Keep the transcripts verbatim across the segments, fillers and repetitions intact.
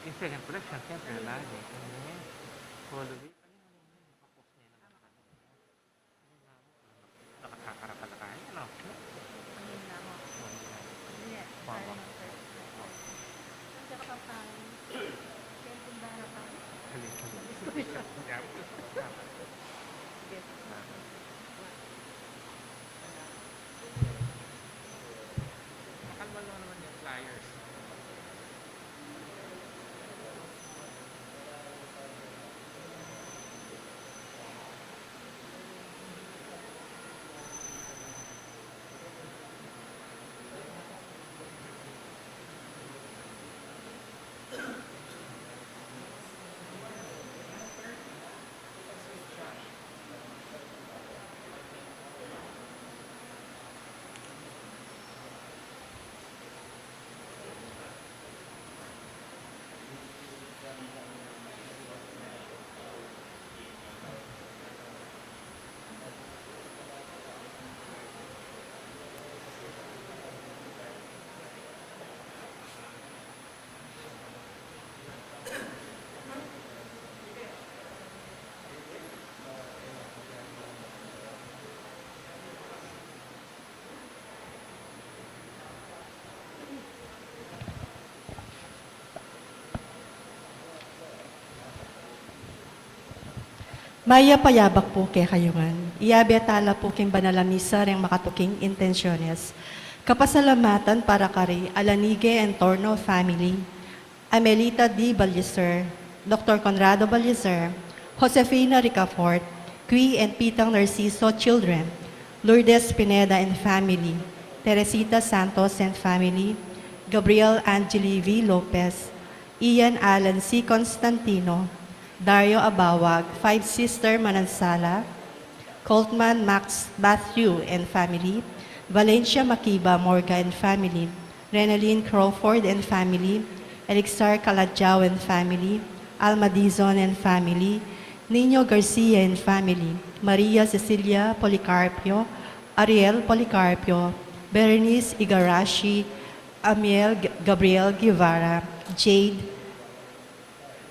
Yung second collection, siyempre, lagi. Ano yun? Following. Ano yung nakapost ngayon ng mga ano? Nakakarakalakay, ano? Ano yun na ako? Ano yun? Ano yun? Ano yun? Ano yun? Ano yun? Makalmal lang naman yung flyers. Mayap a yabak pu kekayu ngan. Iyabe tala pu king banal a misa reng makatuking intensyones. Kapasalamatan para kari Alanige Entorno family, Amelita D. Ballester, Doktor Conrado Ballester, Josefina Ricafort, Qui and Pitang Narciso children, Lourdes Pineda and family, Teresita Santos and family, Gabriel Angeli V. Lopez, Ian Alan C. Constantino, Dario Abawag, Five Sister Manansala, Coltman Max Matthew and family, Valencia Makiba Morga and family, Renalyn Crawford and family, Elixir Calajao and family, Alma Dizon and family, Nino Garcia and family, Maria Cecilia Policarpio, Ariel Policarpio, Berenice Igarashi, Amiel G-, Gabriel Guevara, Jade,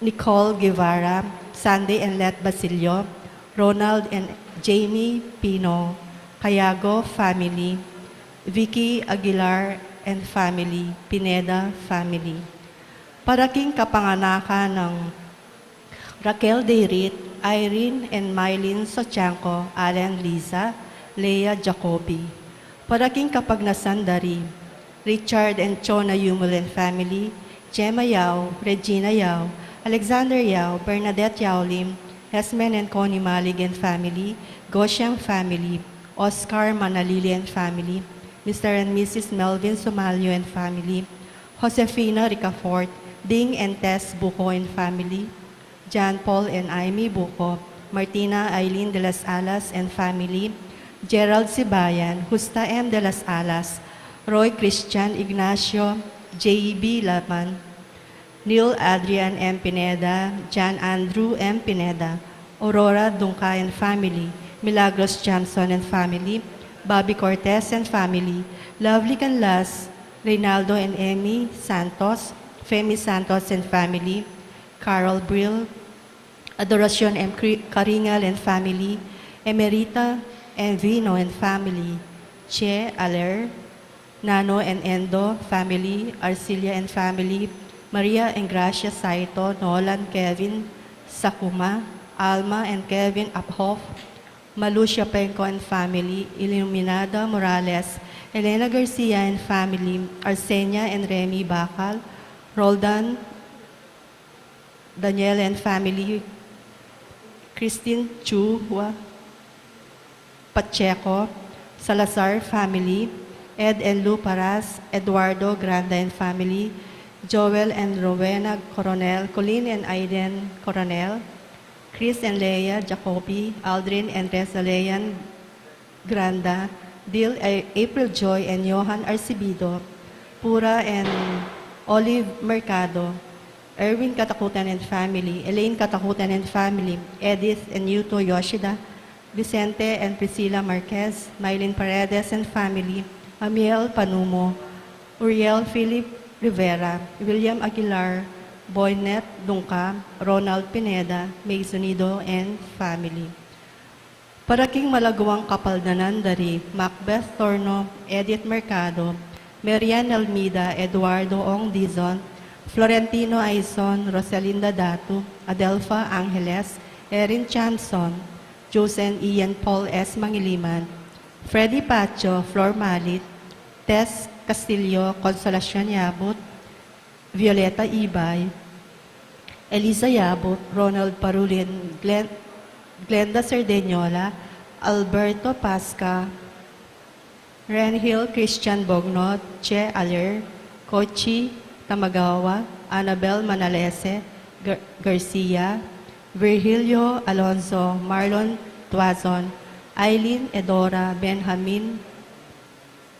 Nicole Guevara, Sandy and Let Basilio, Ronald and Jamie Pino, Cayago family, Vicky Aguilar and family, Pineda family. Para king kapanganakan nang Raquel Deirit, Irene and Mylene Sotianco, Allen Liza, Leah Jacobi. Para king kapagnasan da ri Richard and Chona Yumul and family, Gemma Yao, Regina Yao, Alexander Yao, Bernadette Yao Lim, Hesman and Connie Malig and family, Goshang family, Oscar Manalili and family, Mister and Missus Melvin Sumalio and family, Josefina Ricafort, Ding and Tess Buco and family, John Paul and Amy Buco, Martina Eileen de las Alas and family, Gerald Sibayan, Justa M. de las Alas, Roy Christian Ignacio, J B Laman, Neil Adrian M. Pineda, John Andrew M. Pineda, Aurora Dungca and family, Milagros Johnson and family, Bobby Cortez and family, Lovely Canlas, Reynaldo and Emmy Santos, Femi Santos and family, Carol Brill, Adoracion M. Cri-, Caringal and family, Emerita M. Vino and family, Che Aler, Nano and Endo family, Arcilia and family, Maria and Gracia Saito, Nolan Kevin Sakuma, Alma and Kevin Aphof, Malucia Penco and family, Iluminada Morales, Elena Garcia and family, Arsenia and Remy Bacal, Roldan Daniel and family, Christine Chua Pacheco, Salazar family, Ed and Lou Paras, Eduardo Granda and family, Joel and Rowena Coronel, Colleen and Aiden Coronel, Chris and Leia Jacobi, Aldrin and Resalean Granda, Dil, A-, April Joy and Johan Arcibido, Pura and Olive Mercado, Erwin Katakutan and family, Elaine Katakutan and family, Edith and Yuto Yoshida, Vicente and Priscilla Marquez, Mylene Paredes and family, Amiel Panumo, Uriel Philip Rivera, William Aguilar, Boynet Dungca, Ronald Pineda, Maisonido and family. Para king malaguang kapaldanan da ri Macbeth Torno, Edith Mercado, Marian Almida, Eduardo Ong Dizon, Florentino Aison, Rosalinda Datu, Adelfa Angeles, Erin Chanson, Josen Ian Paul S. Mangiliman, Freddy Pacho, Flor Malit, Tess Castillo, Consolacion Yabut, Violeta Ibay, Elisa Yabut, Ronald Parulin, Glen-, Glenda Cerdeñola, Alberto Pasca, Renhil Christian Bognot, Che Alir, Kochi Tamagawa, Annabel Manalese, Gar-, Garcia, Virgilio Alonso, Marlon Tuazon, Aileen Edora, Benjamin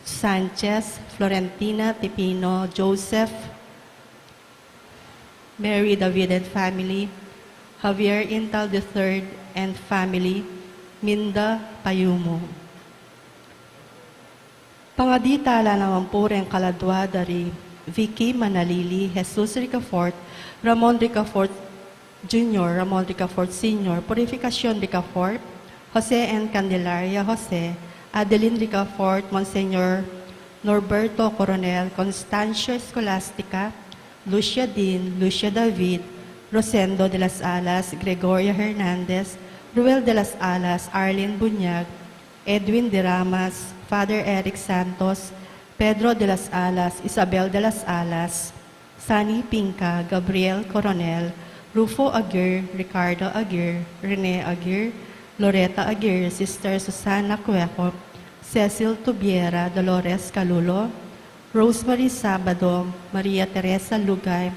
Sanchez, Florentina Tipino, Joseph, Mary David and family, Javier Intal the third and family, Minda Payumo. Pangadi tala naman pu reng kaladua da ri Vicky Manalili, Jesus Ricafort, Ramon Ricafort Junior, Ramon Ricafort Senior, Purificacion Ricafort, Jose and Candelaria Jose, Adeline Ricafort, Monsignor Norberto Coronel, Constancio Escolastica, Lucia Dean, Lucia David, Rosendo de las Alas, Gregoria Hernandez, Ruel de las Alas, Arlene Bunyag, Edwin de Ramas, Father Eric Santos, Pedro de las Alas, Isabel de las Alas, Sunny Pinca, Gabriel Coronel, Rufo Aguirre, Ricardo Aguirre, Rene Aguirre, Loretta Aguirre, Sister Susana Cueco, Cecil Tubiera, Dolores Calulo, Rosemary Sabado, Maria Teresa Lugay,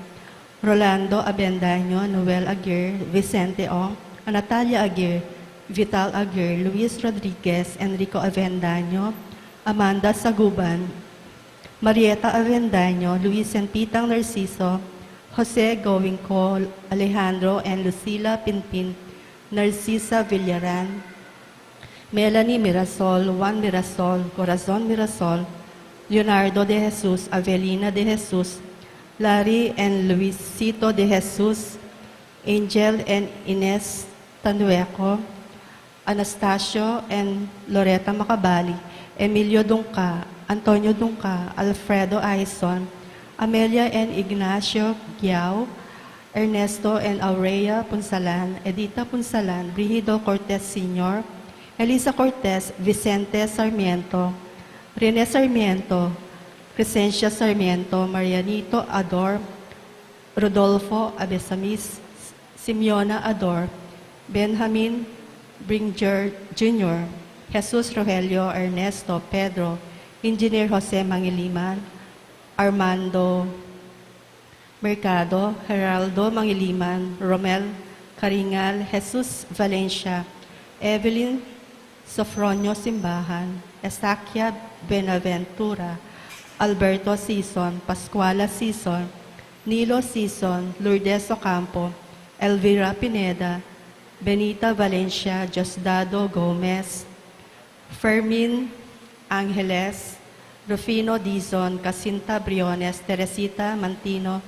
Rolando Avendaño, Noel Aguirre, Vicente Ong, Natalia Aguirre, Vital Aguirre, Luis Rodriguez, Enrico Avendaño, Amanda Saguban, Marieta Avendaño, Luis and Pitang Narciso, Jose Goingco, Alejandro and Lucila Pinpin, Narcisa Villaran, Melanie Mirasol, Juan Mirasol, Corazon Mirasol, Leonardo de Jesus, Avelina de Jesus, Larry and Luisito de Jesus, Angel and Ines Tandueco, Anastasio and Loreta Macabali, Emilio Dungca, Antonio Dungca, Alfredo Aison, Amelia and Ignacio Giao, Ernesto and Aurea Punsalan, Edita Punsalan, Brigido Cortez Senior, Elisa Cortez, Vicente Sarmiento, Rene Sarmiento, Crescencia Sarmiento, Marianito Ador, Rodolfo Abesamis, Simeona Ador, Benjamin Bringer Junior, Jesus Rogelio, Ernesto, Pedro, Engineer Jose Mangiliman, Armando Mercado, Geraldo Mangiliman, Romel Caringal, Jesus Valencia, Evelyn Sofronio Simbahan, Estaquia Benaventura, Alberto Sison, Pascuala Sison, Nilo Sison, Lourdes Ocampo, Elvira Pineda, Benita Valencia, Diosdado Gomez, Fermin Angeles, Rufino Dizon, Jacinta Briones, Teresita Mantino,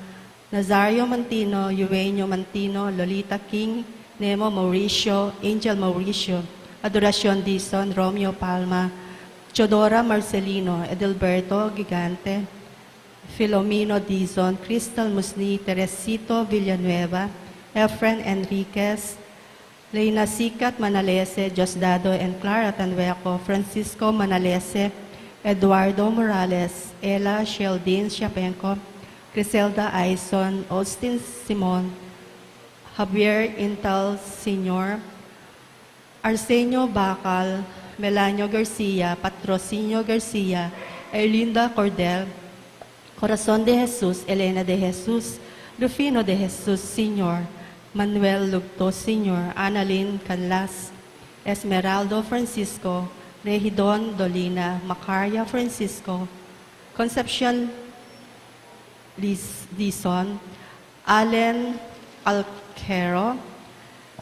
Nazario Mantino, Eugenio Mantino, Lolita King, Nemo Mauricio, Angel Mauricio, Adoracion Dizon, Romeo Palma, Teodora Marcelino, Edilberto Gigante, Filomeno Dizon, Crystal Musni, Teresito Villanueva, Efren Enriquez, Leyna Sikat Manalese, Diosdado and Clara Tandueco, Francisco Manalese, Eduardo Morales, Ella Sheldin Siapenco, Griselda Aison, Austin Simon, Javier Intal Senior, Arsenio Bacal, Melanio Garcia, Patrocinio Garcia, Erlinda Cordel, Corazon de Jesus, Elena de Jesus, Rufino de Jesus Senior, Manuel Lugto Senior, Annalyn Canlas, Esmeraldo Francisco, Regidon Dolina, Macaria Francisco, Concepcion Liz Dizon, Allen Alquero,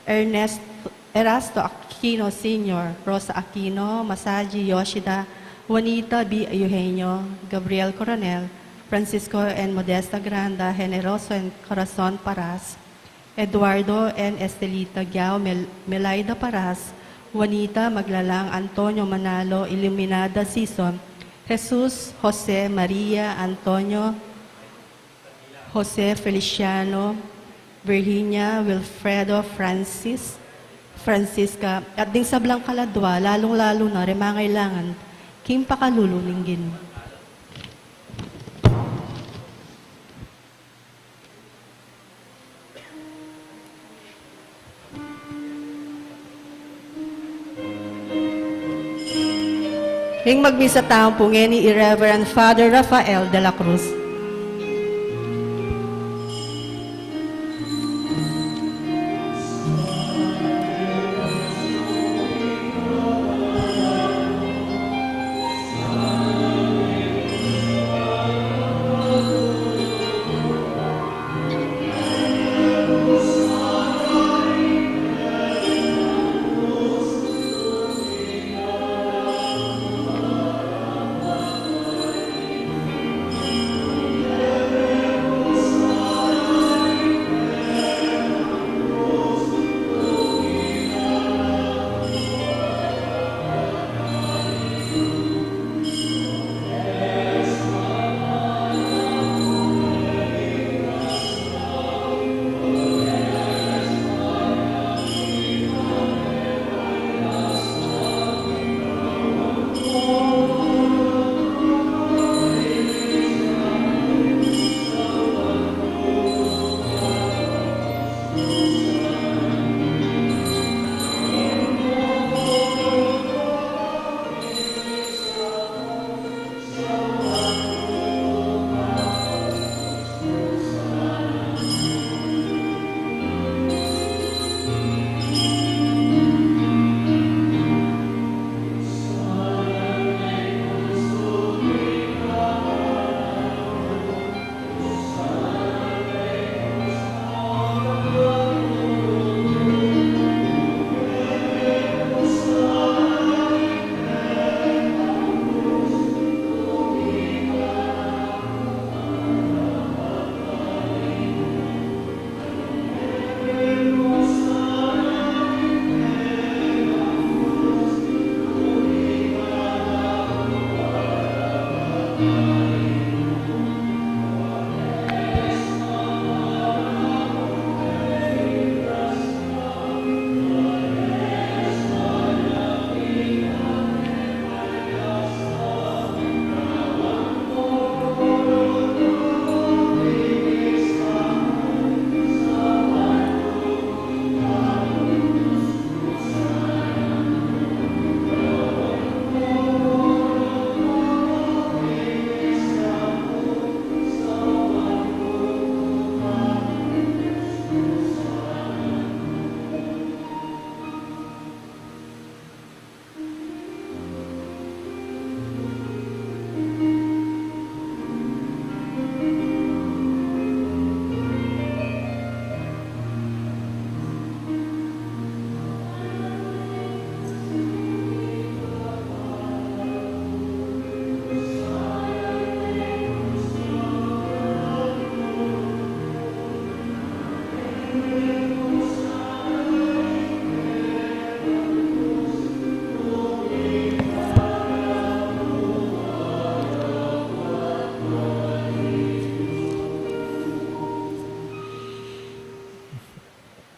Ernest, Erasto Aquino Senior, Rosa Aquino, Masaji Yoshida, Juanita B. Eugenio, Gabriel Coronel, Francisco and Modesta Granda, Generoso and Corazon Paras, Eduardo and Estelita Giao, Mel-, Melaida Paras, Juanita Maglalang, Antonio Manalo, Iluminada Season, Jesus, Jose, Maria, Antonio, Jose, Feliciano, Virginia, Wilfredo, Francis, Francisca, at ding sablang kaladwa, lalung-lalu na ring mangailangan king pakalulu ning Ginu. Ing magmisa tamu pu ngeni i Reverend Father Rafael de la Cruz.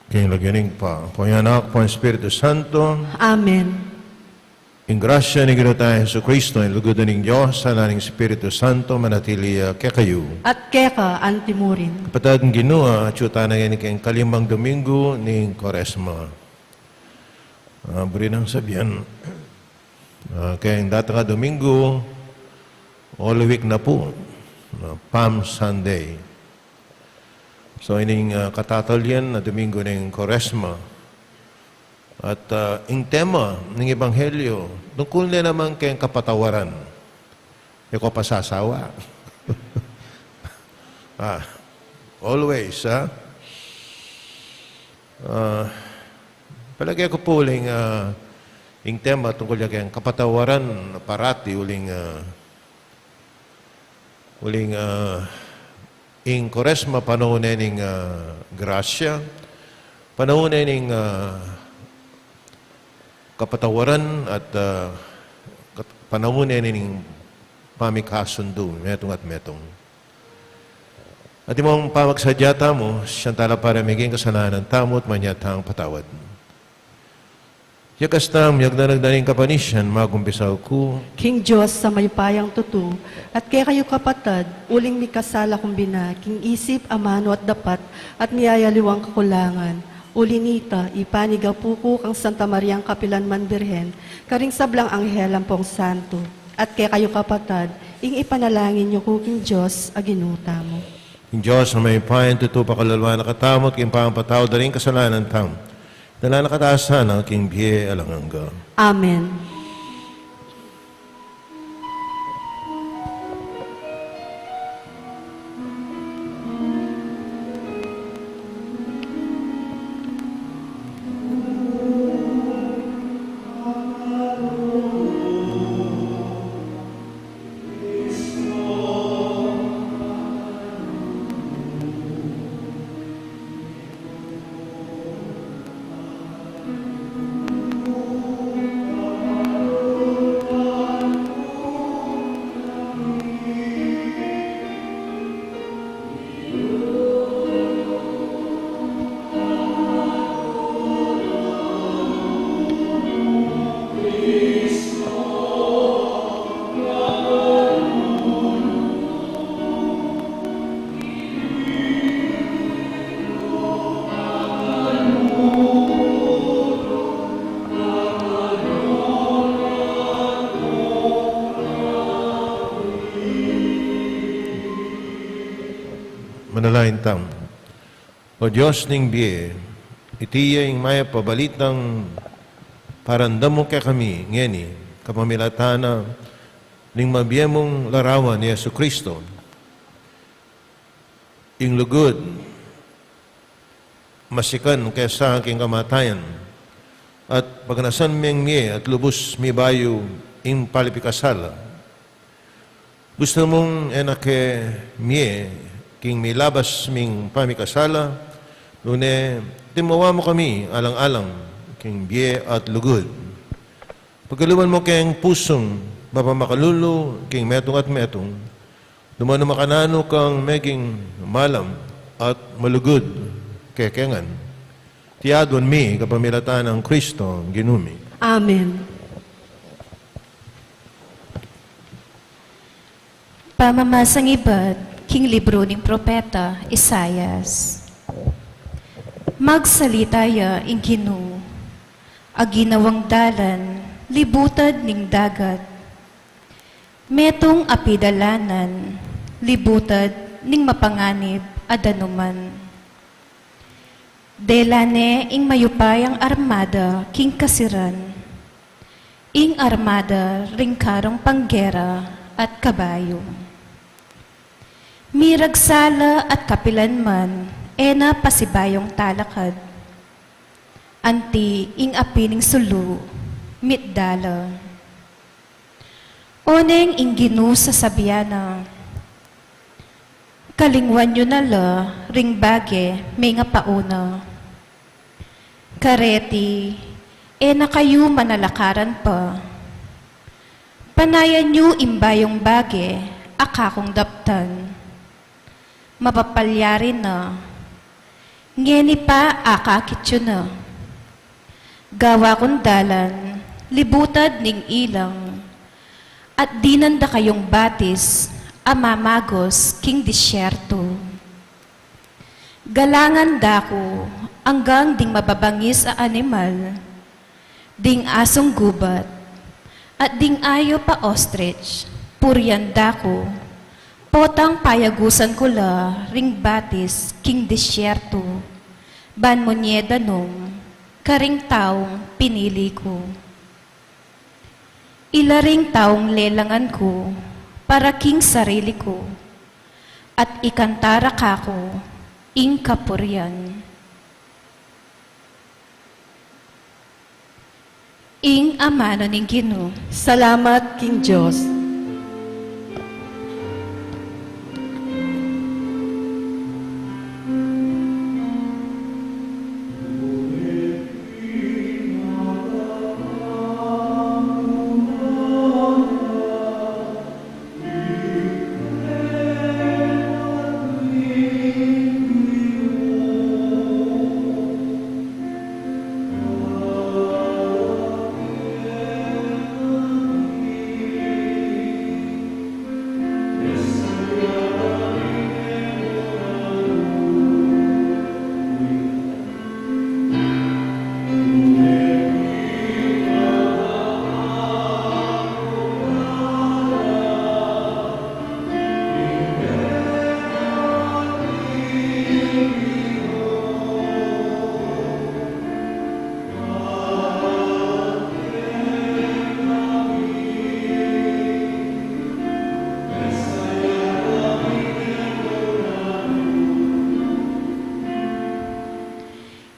King lagyu ning Ibpa, pu ning Anak, pu ning Espiritu Santo. Amen. Ing grasya ning Ginu tang Jesucristo, ing lugud ning Dios, sala ning Espiritu Santo, manatili ya kekayu. At keka antimurin. Kapatad king Ginu, atyu tana ngeni king kalimang Domingo ning Kuaresma. Ah, buri nang sabian, ah, king datang a Domingo, Holy Week na pu, ah, Palm Sunday. So, ining, ah, katatalian a Domingo ning Kuaresma. At, ah, ing tema ning Ebanghelyo, tungkul ne naman keng kapatawaran. E ko pa sasawa. Ah, always, ah. Ah, palage ku pu uling, ah, ing tema tungkul ya keng kapatawaran parati uling, ah, Uling, ah, ing Kuaresma, panaun ne ning, ah, grasya, panaun ne ning, ah, kapatawaran at, ah, kat-, panaun ne ning pamikasundu, metung at metung. At imong pamagsadya tamu, siyang tala para miging kasalanan tamu at manyatang patawad. Ya kasta, miyagdanag na ning kapanisian, magumpisaw ku. King Dios a mayupayang tutu, at kekayu kapatad, uling mikasala kung bina, king isip, amanu at dapat, at miyayaliwang kakulangan. Uli nita, ipanigapu ku kang Santa Mariang kapilan man Birhen, karing sablang anghel ampong santo, at kekayu kapatad, ing ipanalangin yu ku king Dios a Ginu tamu. Ing Dios a mayupayang tutu, pakalalwan na katamu at king pangapatawad da ring kasalanan tamu, dala na katamu sana king bie alang angga. Amen. Manalangin tamu. O Dios ning bie, iti ya ing mayap a balitang paramdam mu kekami ngeni, kapamilatan na ning mabie mung larawan, i Jesucristo. Ing lugud, masikan kesa king kamatayan, at pagnasan meng mie at lubus mibayu ing palapikasala. Gustu mung e na ke mie king milabas ming pamikasala, nune timawa mu kami alang-alang king bie at lugud. Pagkaluban mu keng pusung mapamakalulu king metung at metung, dumanu makananu kang meging malam at malugud kekami ngan. Iti aduan mi kapamilatan nang Kristo Ginu mi. Amen. Pamamasang ibat king libru ning propeta Isaias. Magsalita ya ing Ginu, a ginawang dalan libutad ning dagat, metung a pidalanan libutad ning mapanganib a danuman. Dela ne ing mayupayang armada king kasiran, ing armada ring karung panggera at kabayu. Miragsa la at kapilan man e na pasibayung talakad. Anti ing api ning sulu, mitda la. Oneng ing Ginu sasabian na, kalingwan yu na la ring bage mengapauna. Kareti, e na kayu manalakaran pa. Panayan yu ing bayung bage a kakung daptan. Mapapalyari na. Ngeni pa akakit yu na. Gawa kung dalan libutad ning ilang, at dinan da kayung batis a mamagos king disyerto. Galangan da ku anggang ding mababangis a animal, ding asung gubat, at ding ayup a ostrich, purian da ku, potang payagusan ku la ring batis king disyerto, ban mu nye danum karing taung pinili ku. Ila ring taung lelangan ku para king sarili ku, at ikanta ra kaku ing kapurian. Ing amanu ning Ginu. Salamat king Dios.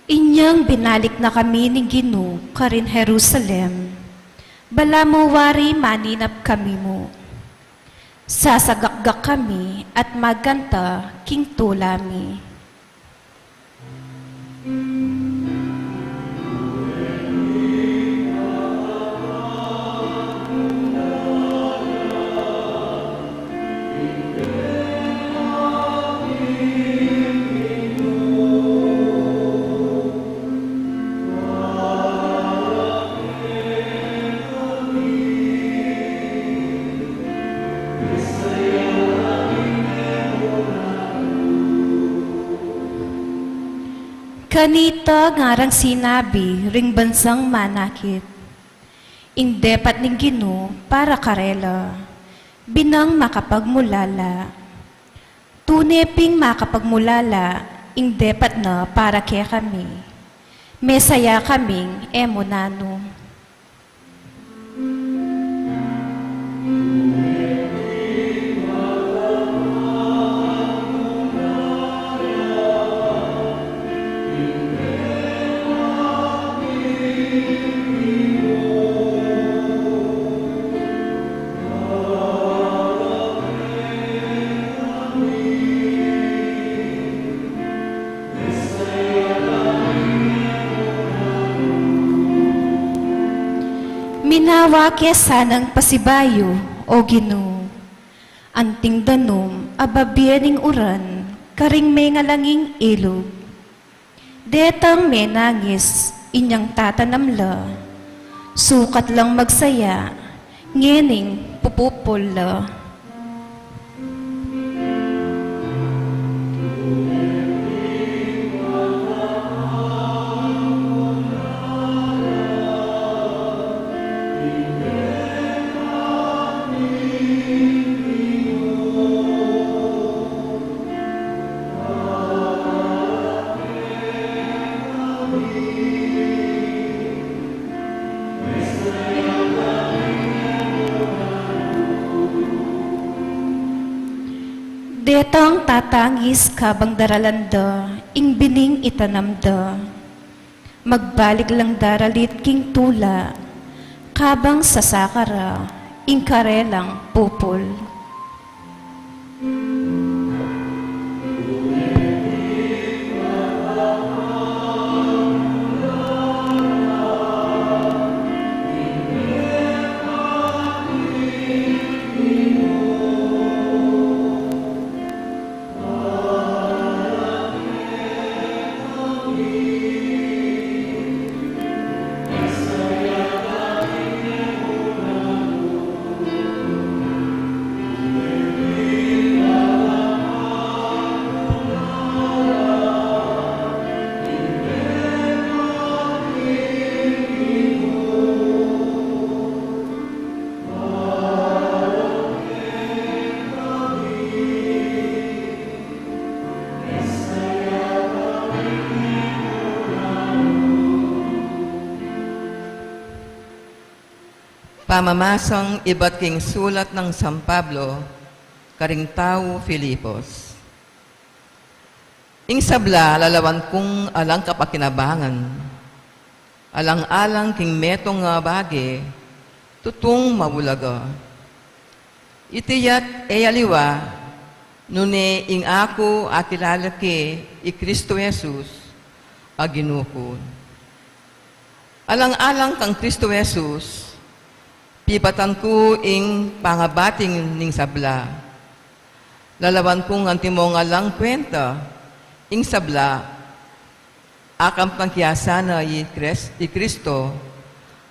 Inyang binalik na kami ning Ginu karin Jerusalem, balamu wari maninap kami mu. Sasagakgak kami at magkanta king tula mi. Kanita ngarang sinabi ring bansang manakit, ing depat ning Ginu para karela, binang makapagmulala. Tune ping makapagmulala ing depat na para kekami. Mesaya kaming e mu nanu. Minawa ke sanang pasibayu, O Ginu, anting danum a babie ning uran karing mengalanging ilug. Detang menangis inyang tatanam la, sukat lang magsaya ngening pupupul la. Detang tatangis kabang daralan da ing bining itanam da. Magbalik lang daralit king tula, kabang sasaka ra ing karelang pupul. Pamamasang ibat king sulat nang San Pablo karing tau Filipos. Ing sabla lalawan kung alang kapakinabangan, alang-alang king metung a bage, tutung mabulaga. Iti ya't e aliwa, nune ing aku akilala ke i Kristo Jesus a Ginu ku. Alang-alang kang Kristo Jesus, pibatan ku ing pangabati ning sabla. Lalawan kung antimong alang kwenta ing sabla, akampan ke ya sana i Kres-, i Kristo,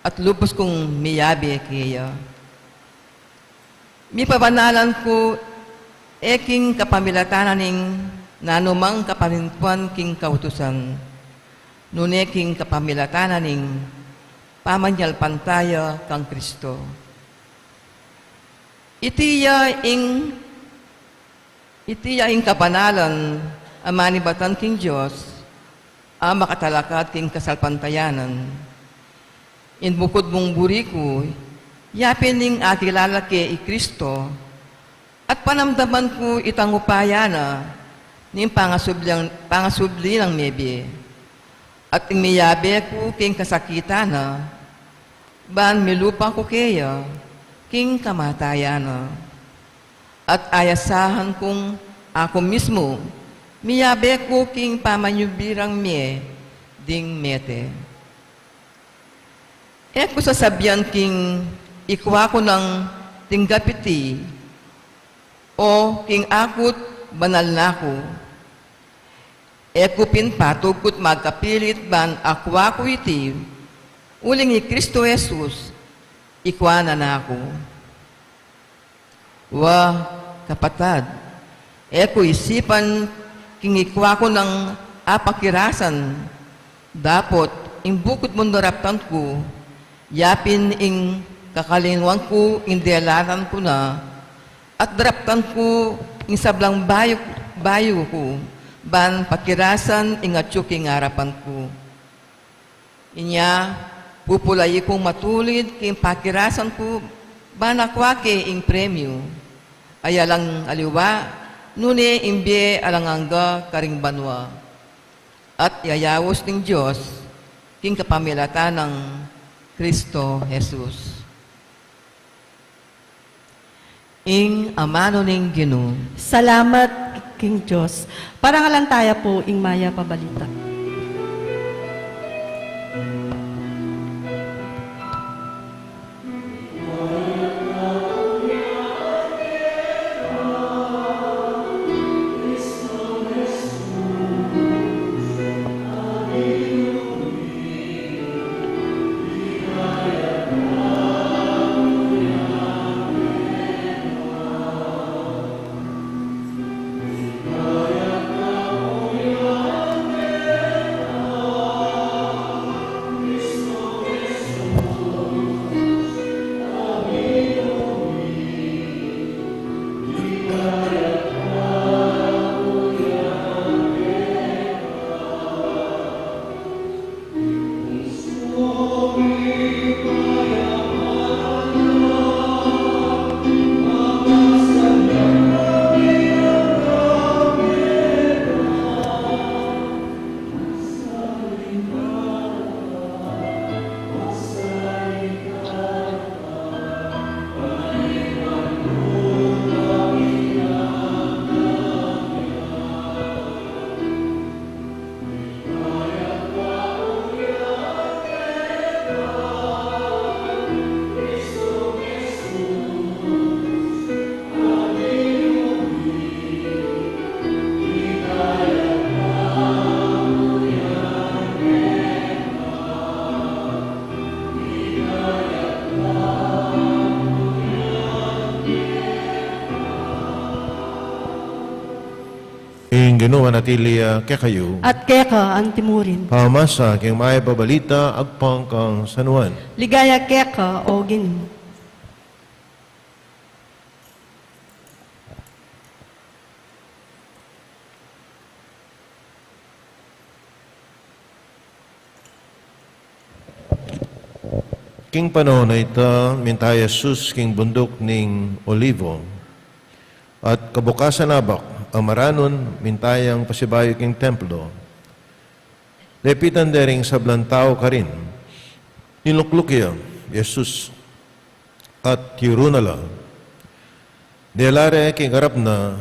at lubus kung miyabe keya. Mipabanalan ku e king kapamilatan ning nanumang kapanintuan king kautusan, nune king kapamilatan ning pamanyalpantaya kang Kristo. Iti ya ing, iti ya ing kabanalan a manibatan king Dios, a makatalakad king kasalpantayanan. Ing bukud mung buri ku, yapin ning akilala ke i Kristo, at panamdaman ku itang upaya na ning pangasubli nang, pangasubli nang mebie. At ing miyabe ku king kasakitan na, ban milupa ku keya king kamatayan na. At ayasahan kung aku mismu, miyabe ku king pamanyubirang mie ding mete. E ku sasabian king ikwa ku nang tinggap iti, o king akut banal na ku. E ku pin patuput magkapilit ban akwa ku iti, uling i Kristo Jesus, ikwa na naku. Wa, kapatad, e ku isipan king ikwa ku nang apakirasan, dapot ing bukut mung daraptan ku, yapin ing kakalingwan ku ing delanan ku na, at daraptan ku ing sablang bayu, bayu ku, ban pakirasan ing atyu king arapan ku. Inya, pupulayi kung matulid king pakirasan ku, ban akwa ke ing premyu, ay alang aliwa, nune ing bie alang angga karing banua. At yayaus ning Dios, king kapamilatan nang Kristo Jesus. Ing amanu ning Ginu. Salamat king Dios. Parangalan taya pu ing mayap a balita. Ing Ginu manatili ya kekayu. At keka antimurin. Pamasa king mayap a balita agpang kang San Juan. Ligaya keka, o Ginu. King panaun a ita, minta i Jesus king bunduk ning Olivo, at kabukasan abak a maranun, minta yang pasibayu king templo. Lepitan de ring sablang tau karin. Nilukluk ya i Jesus at tiyuru na la. Dela re king arap na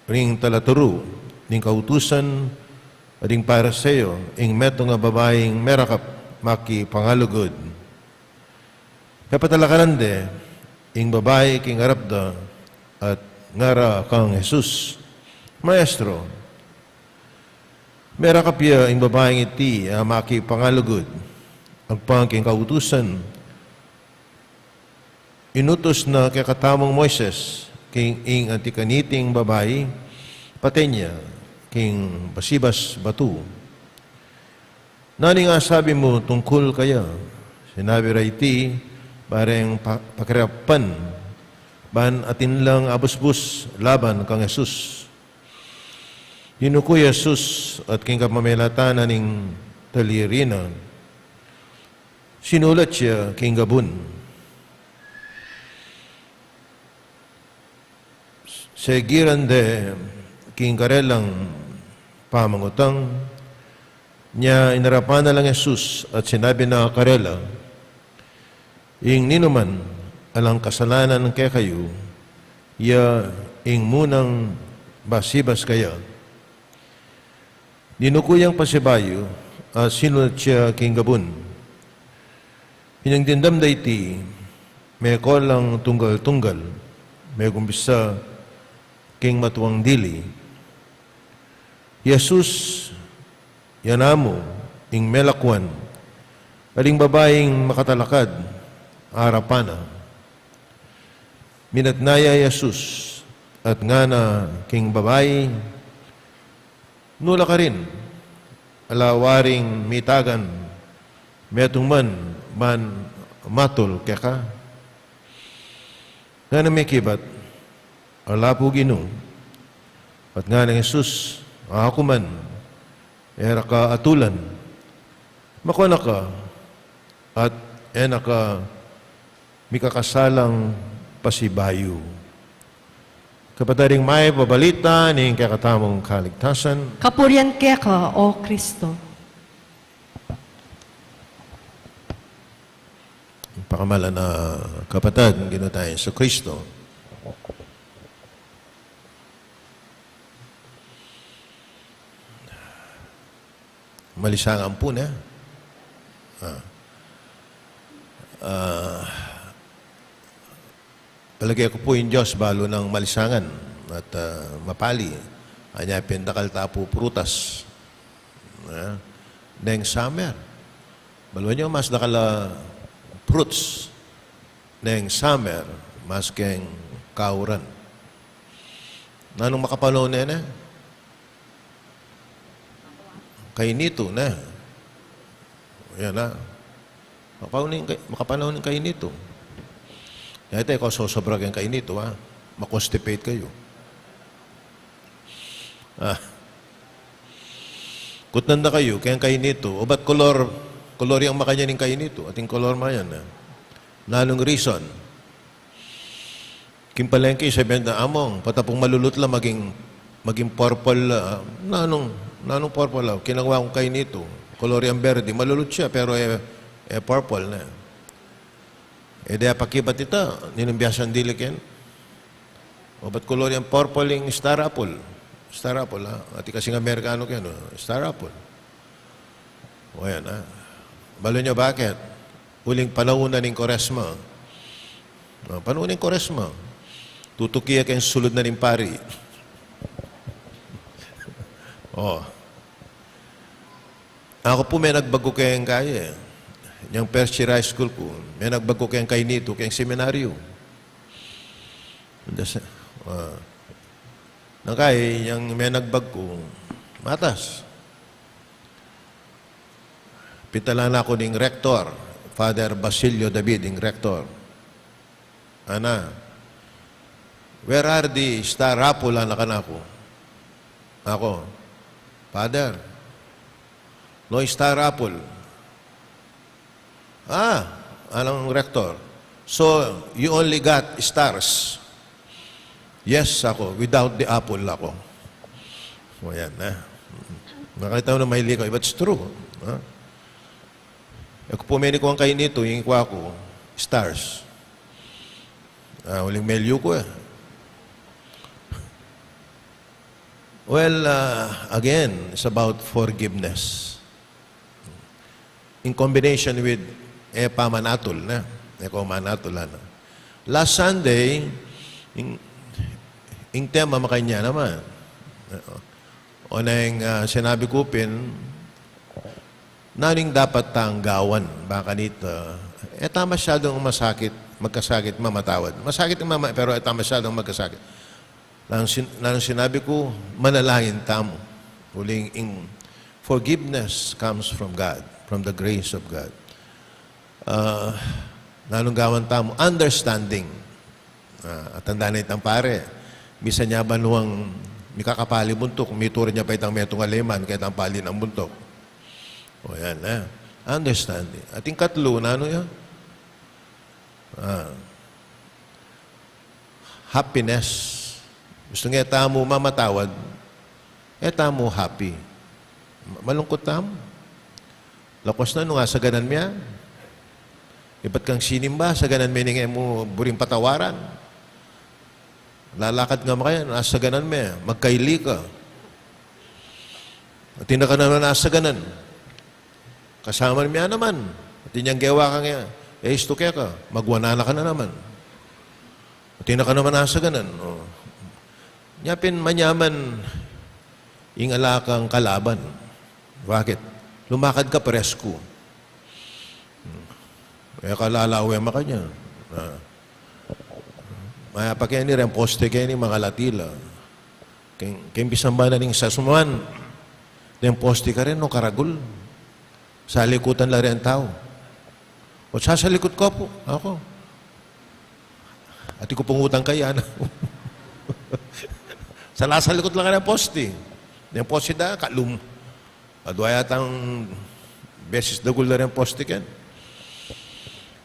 ring talaturu ning kautusan a ding Pariseo ing metung a babaing merakap makipangalugud. Pepatalakaran de ing babai king arap da at ngara kang Jesus, "Maestro, merakap ya ing babaing iti a makipangalugud agpang king kautusan inutus na kekatamung Moises, king ing anti kaniting babai, paten ya king basibas batu. Nanu ing asabi mu tungkul kaya?" Sinabi ra iti, bareng pa-, pakirapan, ban atin lang abusbus laban kang Jesus. Dinuku i Jesus at king kapamilatan na ning taliri na, sinulat ya king gabun. Segiran de king karelang pamangutang, Nya inarapan na lang Jesus at sinabi na karela, "Ing ninuman alang kasalanan kekayu, ya ing munang basibas kaya." Dinuku yang pasibayu, at sinulat ya king gabun. Inyang dimdam da iti, meko lang tunggal-tunggal, megumpisa king matuang dili. Jesus, ya namu ing melakwan, aling babaing makatalakad, arapan na. Minatna ya Jesus, at ngana king babai, "Nu la karin, ala waring mitagan, metung man ban matul keka?" Ngana mekibat, "Ala pu, Ginu." At ngana nang Jesus, "Aku man, e ra ka atulan. Makua na ka, at e na ka mikakasalang pasibayu." Kapatad, ing mayap a balita ning kekatamung kaligtasan. Kapurian keka, O Kristo. Pakamalan a kapatad, ing Ginu tang Jesucristo. Malisangan pu, ne? Ah. Ah, palage ku pu ing Dios balu nang malisangan at, ah, mapali. Anya pin dakal ta pu prutas. Ah, neng summer. Balu yu, mas dakal a fruits neng summer maski kauran. Nanung makapanaun ne, ne? Kainitu, ne? Yan na. Makapanaun ing kai-, makapanaun ing kainitu. Yan, ita, ikaw sosobra keng kainitu, ha? Ma-constipate kayu. Ah. Kutnan da kayu keng kainitu, obat kolor, kolor yang makanyan ing kainitu, ating kolor mayan, ne? Nanung reason? King palengke, sabian da, "Among, patapung malulut la, maging, maging purple la." "Nanung, nanung purple la?" "Kinangwa kung kainitu. Kolor yang berde, malulut ya, pero e, e purple na." E de apakibat ita, ninung biasang dili ken? "O, bat kolor yang purple ing star apple?" Star apple, ha? Atin kasing Amerikanu ken, o, star apple. O, yan, ha? Balu yu bakit? Uling panaun na ning Koresma. O, panaun ning Koresma. Tutuki ya keng sulud na ning pari. O. Aku pu, menagbaku keng kaye. Yang first year high school ku, menagbaku keng kainitu, keng seminaryo. Nda sa-, ah. Nang kai, yang menagbaku, matas. Pintalan na ku ning rector, Father Basilio David, ing rector. Ana, "Where are the star apple?" ana kanaku. Aku, "Father, no star apple." "Ah," anang rector, "so you only got stars?" "Yes," aku, "without the apple," aku. O, yan na. Nakita mu na, maili kayu, but it's true. Ha? E ku pu meni kuang kainitu, ing ikua ku, stars. Ah, uling melyu ku, e. Well, ah, again, it's about forgiveness. In combination with e pamanatul, ne? E ko manatul, ana. Last Sunday, ing, ing tema makanyan naman. O, neng, ah, sinabi ku pin, nanu ing dapat tang gawan, bang kanita, e ta masyadung masakit, magkasakit, mamatawad. Masakit ing mama-, pero e ta masyadung magkasakit. Nanung sin-, nanung sinabi ku, manalangin tamu. Uling ing forgiveness comes from God, from the grace of God. Ah, nanung gawan tamu, understanding. Ah, at tanda na itang pare, misan ya banuang mikakapali buntuk, mitur ya pa itang metung a layman keng pali nang buntuk. O, yan, e. Understanding. At ing katlu, nanu ya? Ah, happiness. Gustu nge tamu mamatawad, e tamu happy. Ma-, malungkut tamu. Lapus na nung asaganan me ya. Ibat kang sinimba, saganan me ning e mu buring patawaran. Lalakad nga makayan, asaganan me, magkaili ka. Atin na ka naman asaganan. Kasaman me ya naman. Atin yang gewa kang e, e istu keka, magwanan na ka na naman. Atin na ka naman asaganan. O. Nya pin manyaman ing ala kang kalaban. Bakit? Lumakad ka pares ku. Hmm. E ka lalawe makanyan. A. Mayap a keni reng poste keni, mangalati la. Keng, keng pisamba na ning sasuman, reng poste karin, no, karagul. Salikutan la reng tau. O, sasalikut ku pu, aku. Atin ku pung utang kaya na. Salasalikut la keng poste. Reng poste da, kalum. Adwa yatang beses dagul da reng poste ken.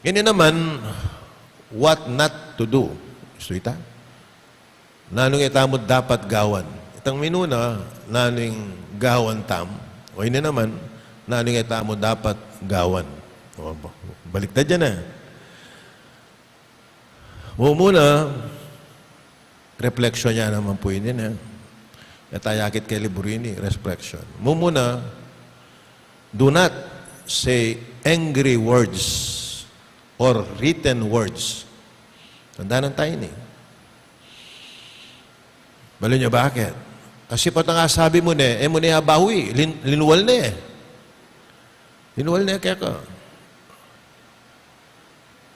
Ini naman, what not to do. Isu ita. Nanung e tamu dapat gawan? Itang minuna, nanung gawan tamu? O ini naman, nanung e tamu dapat gawan? O, ba-, baliktad ya na. Mumuna, reflection ya naman pu ini, ne? Ita yakit ke libru ini, reflection. Mumuna, do not say angry words or written words. Tandanan ta ini. Balu nyo bakit? Kasi potang asabi mu ne, e mu ne abawi, lin-, linwal ne. Linwal ne keka.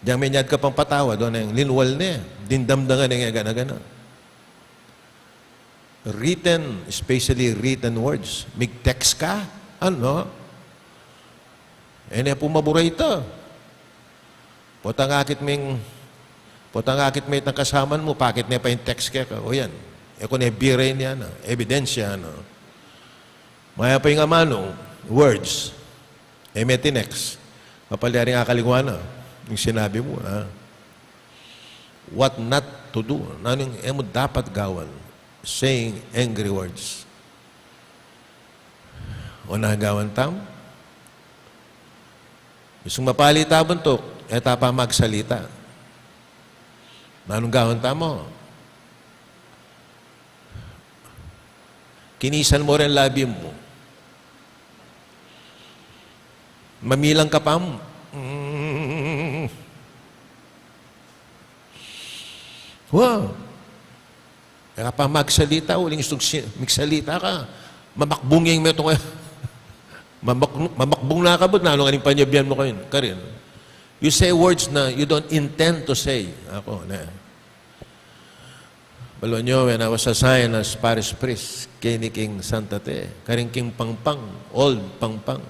Deng minyad ka pang patawad, o neng linwal ne, dindamdangan ne, gana-gana. Written, especially written words. Mig-text ka, ano? E ne pu mabura ita. Potang akit meng, potang akit me itang kasaman mu, pakit ne pa ing text keka. O yan. E ku ne bira ini, ano, ebidensya, ano. Mayap a ing amanu, words. E me tinext. Kapalyaring akalingwan na ing sinabi mu, ha? What not to do. Nanung e mu dapat gawan. Saying angry words. O nagawan tam? Mismung mapali ta buntuk, e ta pa magsalita. Nanung gawan tamu? Kinisan mu reng labi mu. Mamilang ka pa mu. Mm. Wow. E ka pa magsalita, uling istu si-, migsalita ka. Mamakbung yang metung e. Mamak-, mamakbung na ka, but nanung aning panyabyan mu karin, karin. You say words na you don't intend to say. Aku, ne. Balu nyo, when I was assigned as parish priest, keni king Santa Te, karin king Pangpang, old Pangpang.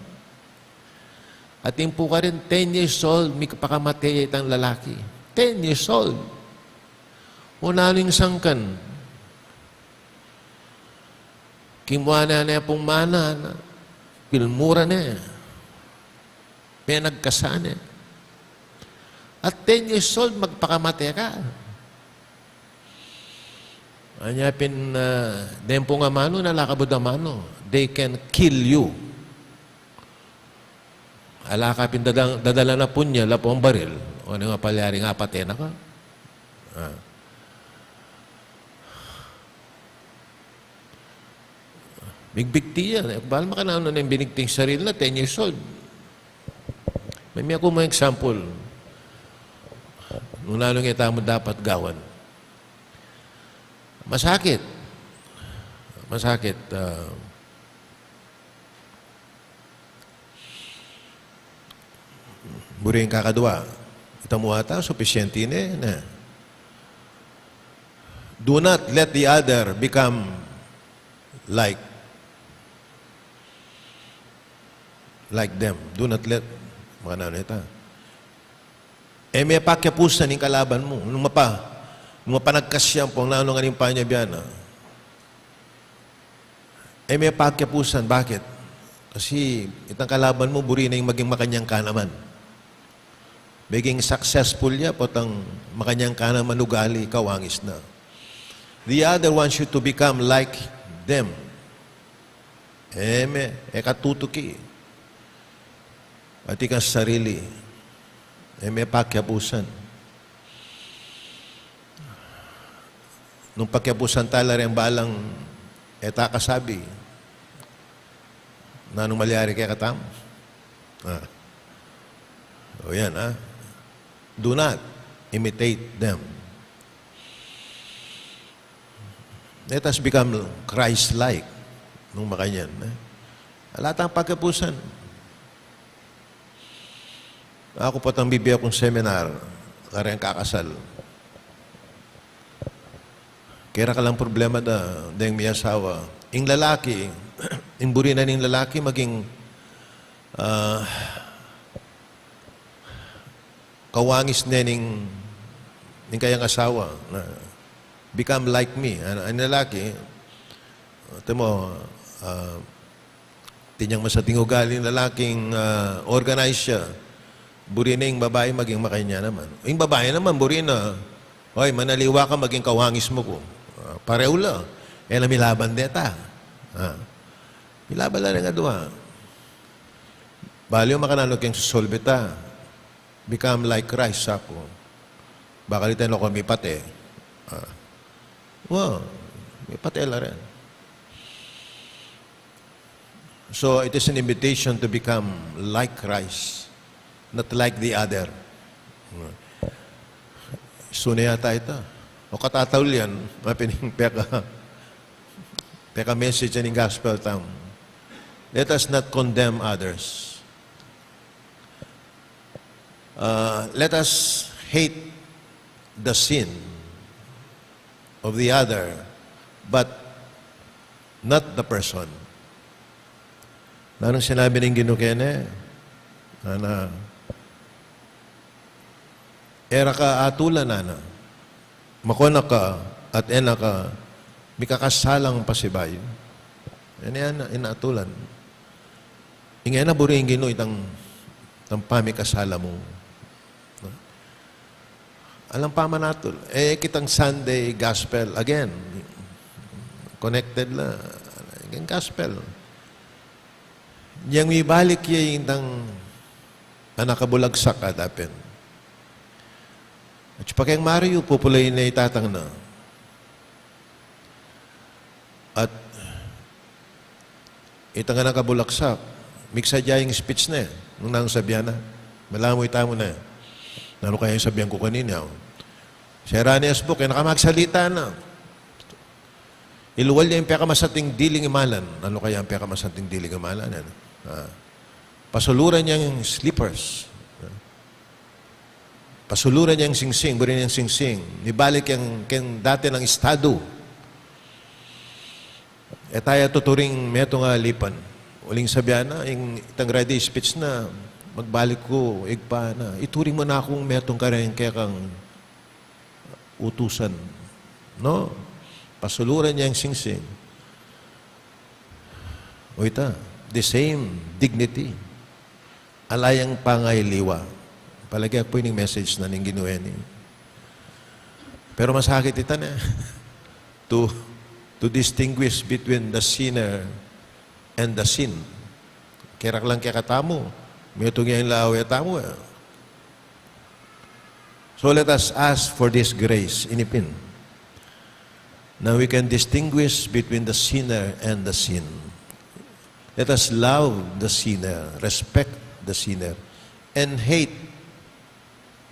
Atin pu karin, ten years old, migpakamate ya itang lalaki. Ten years old. O nanu ing sangkan? Kimua ne ne pung mana, na, pilmura ne. Penagkasan ne. At ten years old, magpakamate ka. Anya pin, ah, deng pung amanu, ala ka bud amanu. They can kill you. Ala ka pin dadang-, dadala na punya, lapong baril. O, nung apalyaring apate na ka. Ah. Migbigti ya. Bal makananu ne binigting sarili na, ten years old. Mimie ku mung example. Nung nanu ing e tamu dapat gawan. Masakit. Masakit, ah, Buri ing kakadua. Ita mu ata, supisyente ne, ne. Do not let the other become like, like them. Do not let, makananu ita. E me pakiapusan ing kalaban mu. Nung mapa, nung mapanagkas yang pung nanu ngan ing panyabyan na. E me pakiapusan, bakit? Kasi itang kalaban mu, buri na ing maging makanyan ka naman. Maging successful ya, potang makanyan ka naman ugali, kawangis na. The other wants you to become like them. E me, e ka tutuki. At ikang sarili, e me pakiapusan. Nung pakiapusan tala reng balang e ta kasabi, nanung malyari kekatamu? Ah. O yan, ah. Do not imitate them. Let us become Christ-like. Nung makanyan, eh. Ala tang pakiapusan. Aku potang bibie kung seminar, kareng kakasal. Kera kalang problema da, deng miyasawa. Ing lalaki, ing buri na ning lalaki maging, ah, kawangis ne ning, ning kayang asawa, na become like me. An, an lalaki, atin mo, ah, atin yang masating ugali ing lalaking, ah, organize ya. Buri na ing babai maging makanyan naman. Ing babai naman, buri na, "Oy, manaliwa ka, maging kawangis mu ku." Ah, parehu la. E na milaban deta. Ah. Milaban la reng adua. Balu yu makananu keng susulbita. Become like Christ, saku. Bakal ita na ku mipate. Ah. Wa, mipate la rin. So, it is an invitation to become like Christ, not like the other. Sune yata ita. O katataul yan, mapining peka, peka message ning gospel tam. Let us not condemn others. Uh, let us hate the sin of the other, but not the person. Nanung sinabi ning Ginu kene? Nana, e ra ka atulan, nana. Makona ka at e na ka mikakasalang pasibayu. E na yan, inatulan. Ing e na buri ning Ginu itang, itang pamikasala mu. Alang pamanatul. E kitang Sunday gospel, again, connected la. Again, gospel. Yang mibalik ya itang anak a bulagsak a dapin. At siya pa keng Mario, pupulayin na itatang na. At itang anak a bulagsak, miksa ya ing speech na, nung nanung sabian na, malamu itamu na. Nanu kaya ing sabian ku kanini, o? Sera ne ing asbuk, e na ka magsalita na. Iluwal ya ing pekamasanting diling imalan. Nanu kaya ing pekamasanting diling imalan, e? Ah. Pasuluran ya ing slippers. Pasuluran ya ing singsing, buri ne ing singsing. Mibalik yang keng dati nang estadu. E taya tuturing metung a lipan. Uling sabian na, ing itang ready speech na, magbalik ku, Ibpa, na, ituring mu na kung metung kareng kekang utusan. No? Pasuluran ya ing singsing. O ita, the same dignity. Ala yang pangayliwa. Palage ku pu ining message na ning Ginu eni. Pero masakit ita ne. To, to distinguish between the sinner and the sin. Keraklan kekatamu, metung ya ing lawe tamu, e. So let us ask for this grace, ini pin. Now we can distinguish between the sinner and the sin. Let us love the sinner, respect the sinner, and hate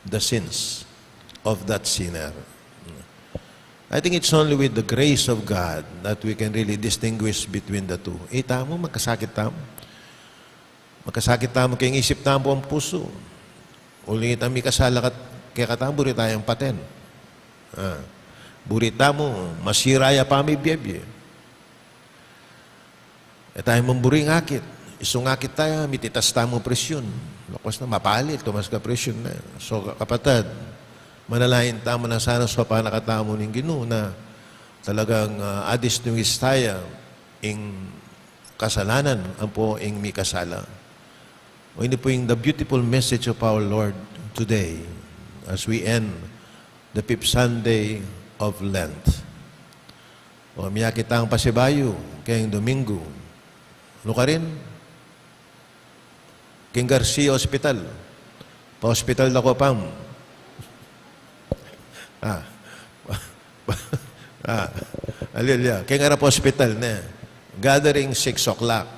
the sins of that sinner. I think it's only with the grace of God that we can really distinguish between the two. Itamu, magkasakit tamu. Magkasakit tamu keng isip tamu ampong pusu. Uling itang mikasala kat-, kekatamu, buri tayang paten. Ah. Buri tamu masira ya pamibie-bie. E tamu mung buri ngakit. Isu ngakit taya, mititas tamu presyun. Lokwas na, mapali, tumas ka presyun na. So, kapatad, manalangin tamu na sana saupan na katamu ning Ginu na talagang, ah, a-distinguish taya ing kasalanan ampo ing mikasala. O, ini pu ing the beautiful message of our Lord today as we end the fifth Sunday of Lent. O, miyakit tang pasibayu keng Domingo. Nukarin, King Garcia Hospital. Pa-hospital da ku, Pam. Ah. Ah. Hallelujah. King Garcia Hospital, ne. Gathering six o'clock.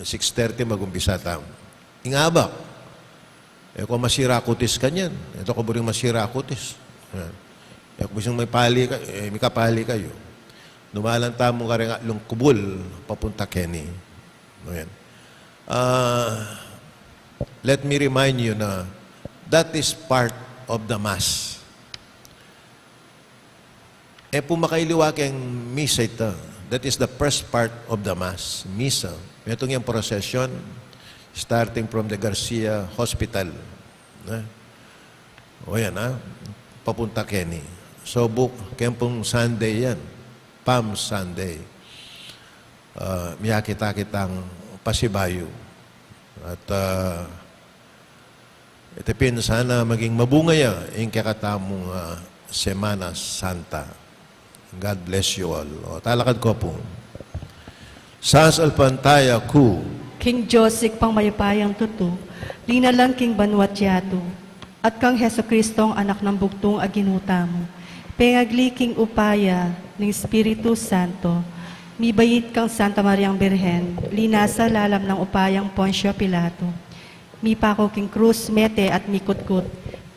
Six thirty mag-umpisa tamu. Ing abak. E ku masira kutis kanyan. E ku buring masira kutis. Yan. E ku bisang may pali ka, e, mikapali kayu. Dumalan tamu karing atlung kubul, papunta keni. Ayan. Ah, let me remind you na that is part of the Mass. E pu makailiwa keng misa ita. That is the first part of the Mass. Misa. Metung yang procession starting from the Garcia Hospital. Ne? O yan, ha? Papunta keni. So, buk, keng pung Sunday yan. Palm Sunday. Ah, miyakit-akit tang pasibayu. At, ah, iti pin sana maging mabunga ya ing kekatamung, ah, Semana Santa. God bless you all. O, talakad ku pu. Sasalpantaya ku. King Dios, Ibpang mayupayang tutu, linalang king banua't yatu, at kang Jesucristong Anak nang bugtung a Ginu tamu, pengagli king upaya ning Espiritu Santo, mibait kang Santa Mariang Birhen, linasa lalam nang upayang Poncio Pilato, mipaku king krus, mete at mikutkut.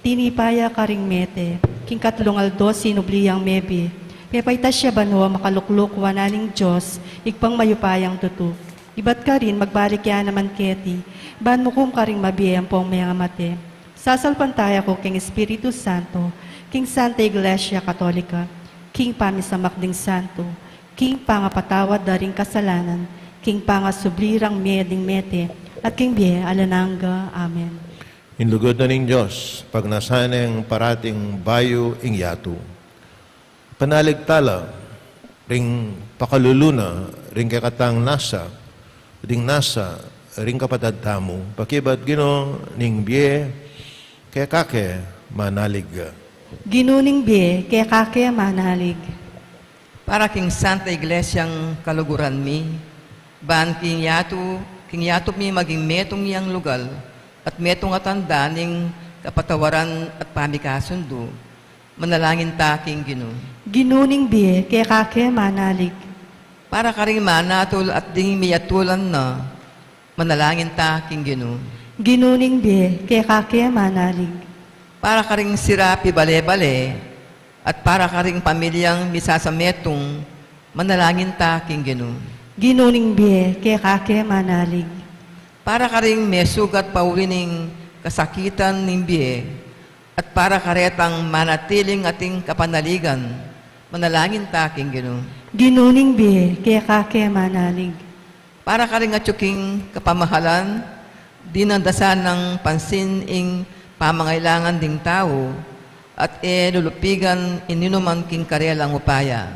Tinipa ya karing mete, king katlung aldo sinubli yang mebie. Pepaitas ya banua, makalukluk wanan ning Dios, Ibpang mayupayang tutu. Ibat karin magbalik ya naman keti, ban mukum karing mabie ampong mengamate. Sasalpantaya ku king Espiritu Santo, king Santa Iglesia Katolika, king pamisamak ding santo, king pangapatawad da ring kasalanan, king pangasubli rang mie ding mete, at king bie alang angga. Amen. Ing lugud na ning Dios, pagnasan neng parating bayu ing yatu. Panalig tala ring pakalulu na ring kekatang nasa, ding nasa ring kapatad tamu, pakibat Ginu ning bie, keka ke manalig. Ginu ning bie, keka ke manalig. Para king Santa Iglesiang kaluguran mi, ban king yatu, king yatu mi maging metung yang lugal, at metung a tanda ning kapatawaran at pamikasundu, manalangin ta king Ginu. Ginu ning bie, keka ke manalig. Para karing manatul at ding miyatulan na, manalangin ta king Ginu. Ginu ning bie, keka ke manalig. Para karing sira pibale-bale, at para karing pamilyang misasametung, manalangin ta king Ginu. Ginu ning bie, keka ke manalig. Para karing mesugat pauli ning kasakitan ning bie, at para karetang manatiling ating kapanaligan, manalangin ta king Ginu. Ginu ning bie, keka ke manalig. Para karing atyu king kapamahalan, dinadasan nang pansin ing pamangailangan ding tau, at e lulupigan ing ninuman king karelang upaya,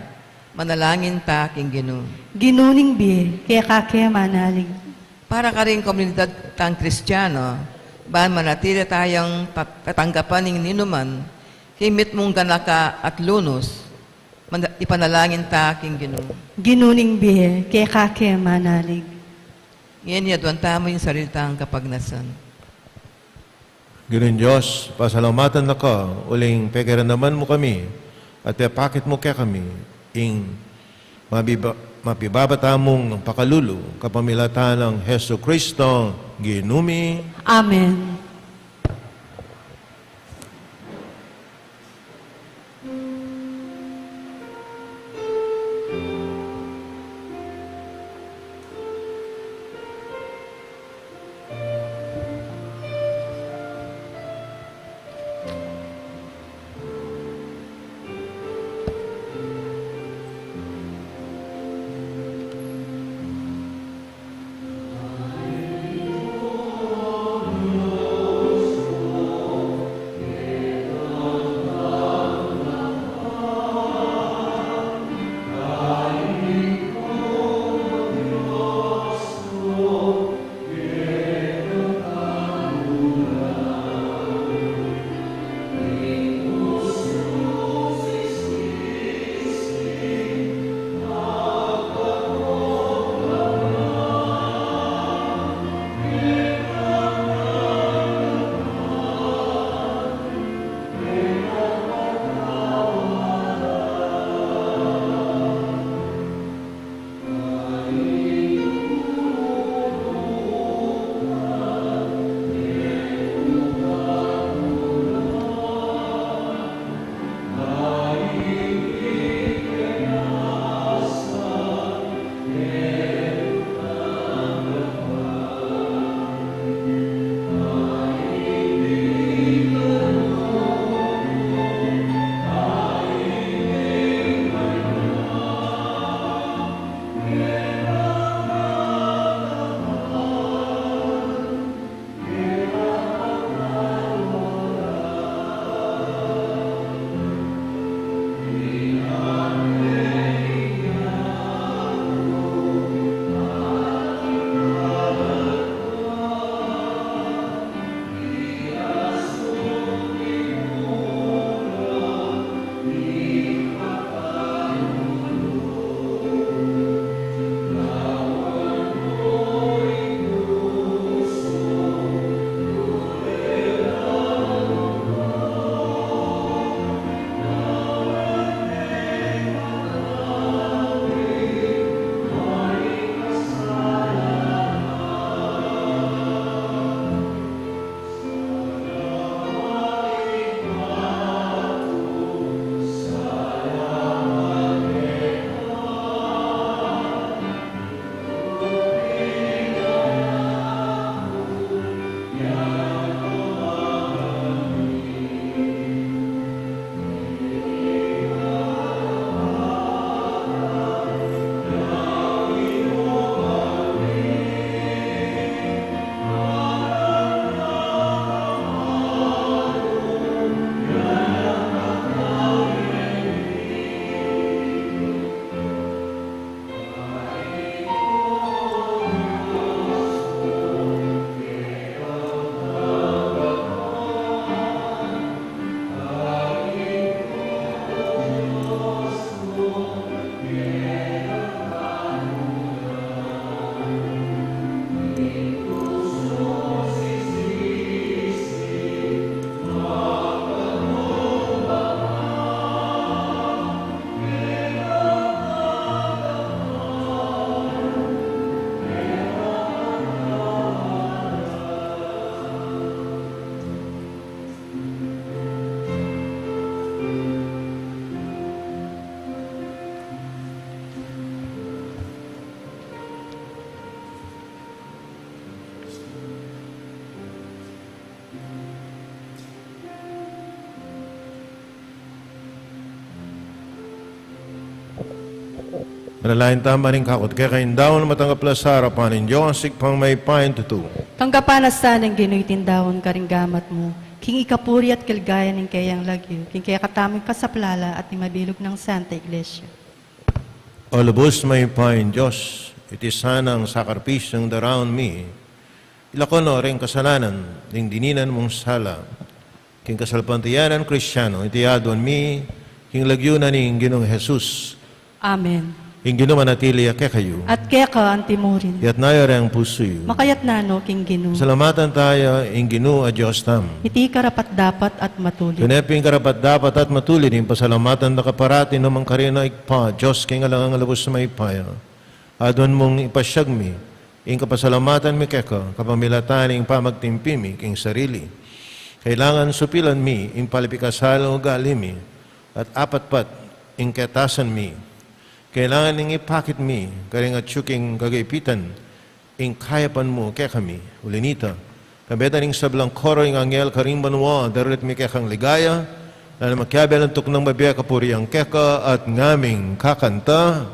manalangin ta king Ginu. Ginu ning bie, keka ke manalig. Para karing komunidad tang Kristiano, ban manatili tayang tat-, tatanggapan ing ninuman king mitmung ganaka at lunus, mana-, ipanalangin ta king Ginu. Ginu ning bie, keka ke manalig. Ngeni aduan tamu ing sarili tang kapagnasan. Ginung Dios, pasalamatan da ka uling pekiramdaman mu kami at pepakit mu kekami ing mabiba-, mapibaba tamung pakalulu, kapamilatan nang Jesucristo, Ginu mi. Amen. Manalangin tamu, maring kakut keka ing daun, matanggap la sa arapan ning Dios, Ibpang mayupaya king tutu. Tanggapan na sa ning Ginu iting daun karing gamat mu, king ikapuri at kaligayan ning keyang lagyu, king kekatamung kasaplalan at ning mabilug nang Santa Iglesia. O lubus mayupayang Dios, iti sanang sakripisyung daraun mi, ilako no reng kasalanan ning dininan mung sala, king kasalpantayanan Kristiano, iti aduan mi, king lagyu na ning Ginung Jesus. Amen. Ing Ginu manatili ya kekayu. At keka antimurin. Iyatas yu reng pusu yu. Makayatas no king Ginu. Pasalamatan taya ing Ginu a Dios tamu. Iti karapat-dapat at matulid. Tune pin karapat-dapat at matulid ing pasalamatan da ka parati, nu man karin, Ibpa, Dios king alang angga, lubus mayupaya. Aduan mung ipasyag mi ing kapasalamatan mi keka, kapamilatan ning pamagtimpi mi king sarili. Kailangan supilan mi ing pala pikasala ugali mi, at apatpat ing ketasan mi. Kailangan ning ipakit mi karing atyu king kagaipitan ing kayapan mu kekami. Uli nita, kambe da ning sablang koro ing anghel karing banua, daralit mi kekang ligaya, na makiabe lang tuknang bibie kapurian keka at ngaming kakanta.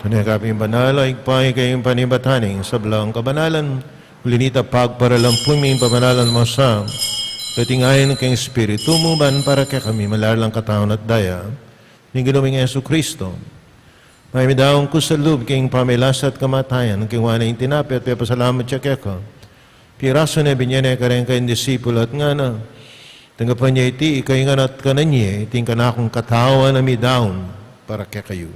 Tune ka pin banal, o Ibpa, ika ing panibatan ning sablang kabanalan. Uli nita, pagparalan mu ing pamanalan mu sa, katingayan king Espiritu mu, ban para kekami malalang katawan at daya ning Ginu ming Jesucristo. Mayap a midaun ku sa lub king pamagkasakit at kamatayan, kinuan ne ing tinape at pepasalamat ya keka. Pirasu ne, binye ne kareng kayang disipulu at ngana: Tanggapan ye iti ikayu ngan at kanan ye, iti ing kanakung katawan a midaun para kekayu.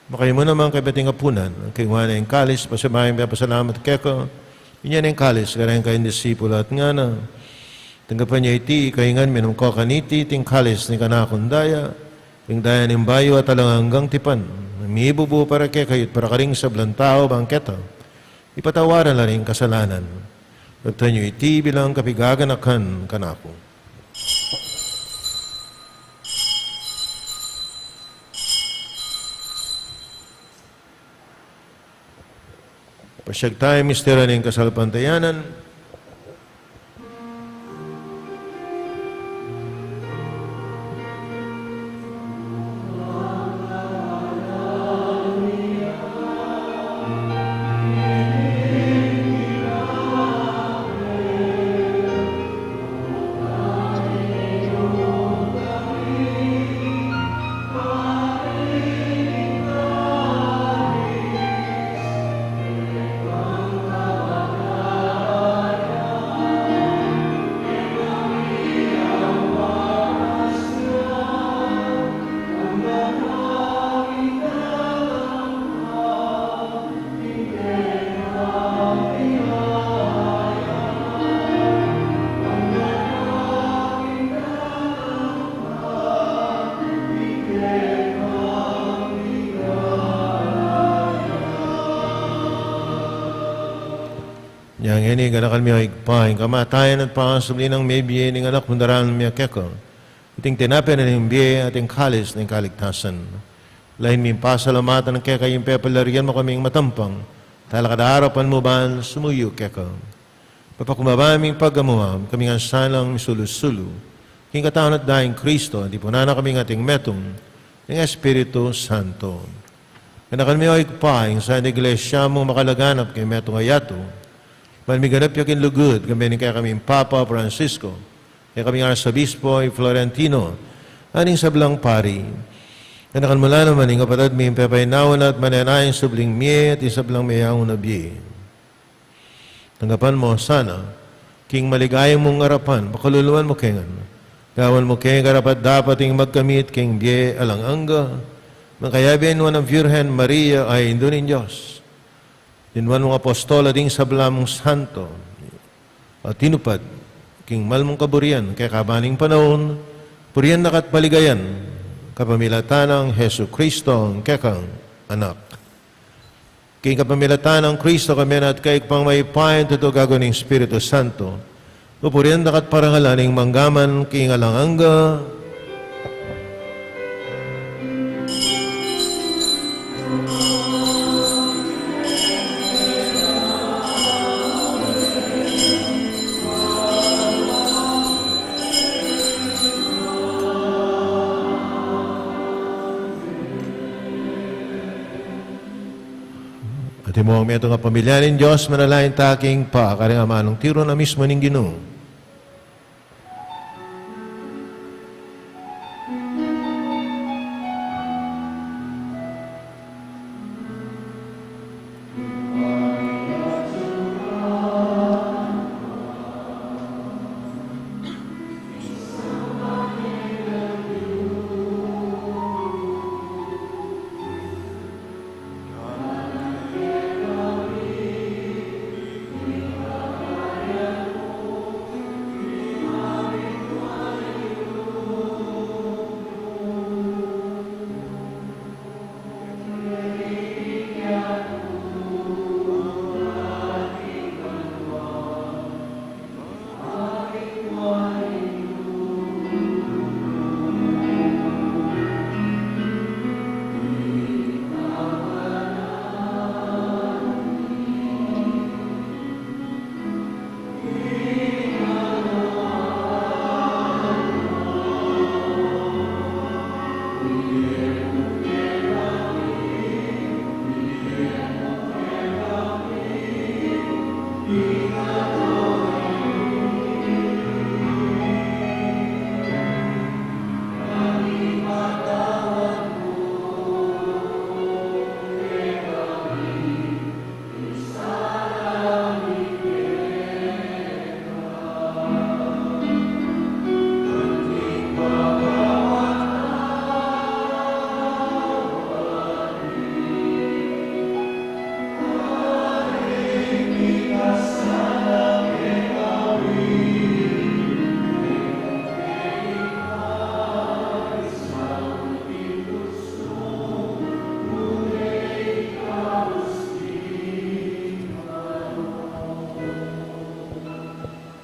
Makayabe naman kaybat ing apunan, kinuan ne ing kalis, pasibayu ya pepasalamat keka, binye ne ing kalis kareng kayang disipulu at ngana: Tanggapan ye iti ikayu ngan, minum kayu kaniti, iti ing kalis ning kanakung daya, ing daya ning bayu at alang anggang tipan, mibubu para kekayu at para karing sablang tau, ban keta ipatawad la ring kasalanan. Kamtan yu iti bilang kapaganakan kanaku. Pasyag taya ing misteryu ning kasalpantayanan. Yang ini, ganakan mi, O Ibpa, ing kamatayan at pangasubli nang mebie ning Anak mung daralan mi keka, iting tinape na ning bie at ing kalis ning kaligtasan. Lain ming pasalamatan keka ing pepalarian mu kaming matampang, talakad arapan mu ban sumuyu keka. Papakumbaba ming pagamuan, kami ngan sanang misulu-sulu king katawan at daya nang Kristo, tipunan na kami ngan ating metung ning Espiritu Santo. Ganakan mi, O Ibpa, ing Santa Iglesia mung makalaganap king metung a yatu, ban miganap ya king lugud, kambe ning kekaming Papa Francisco, kekaming Arsobispo i Florentino, at ning sablang pari. Ganakan mu la naman ing kapatad ming pepainawa na at manenaya king subling mie at ing sablang meyaun a bie. Tanggapan mu la sana king maligaya mung arapan, pakalulu mu la kami ngan. Gawan mu kaming karapat-dapat ing magkamit king bie alang angga, mangkayabe ning Nuan a Virgen Maria a Indu ning Dios, ning Nuan mung apostol at ding sabla mung santo a tinupad king mal mung kaburian keka ban king panaun, purian da ka at paligayan kapamilatan nang Jesucristo a kekang Anak. King kapamilatan nang Kristo, kambe na at keka, Ibpang mayupaya, tutu agung Espiritu Santo, pupurian da ka at parangalan ning mangga man king alang angga. At ing metung a pamilya ning Dios, manalangin ta king pakaring amanung tiru na mismu ning Ginu.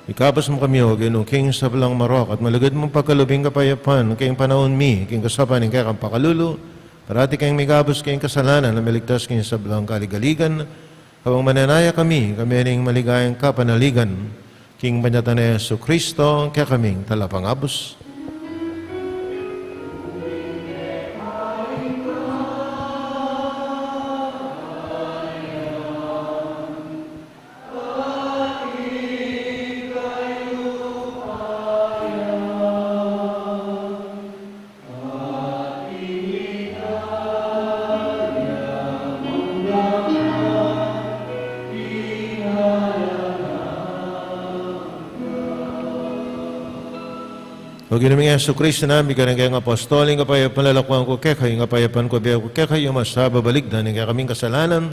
Ikabus mu kami, O Ginu, king sablang marok at malugud mung pagkalub ing kapayapan king panaun mi, king kasaupan ning kekang pakalulu, parati kaming mikabus king kasalanan at miligtas king sablang kaligaligan, kabang manenaya kami, kambe ning maligayang kapanaligan, king panyatang nang Jesucristo, kekaming talapangabus. O Ginu ming Jesucristo, sinabi mu kareng kekang apostol, ing kapayapan lalakuan ku kekayu, ing kapayapan ku bie ku kekayu, e mu sa babalikdan ing kekaming kasalanan,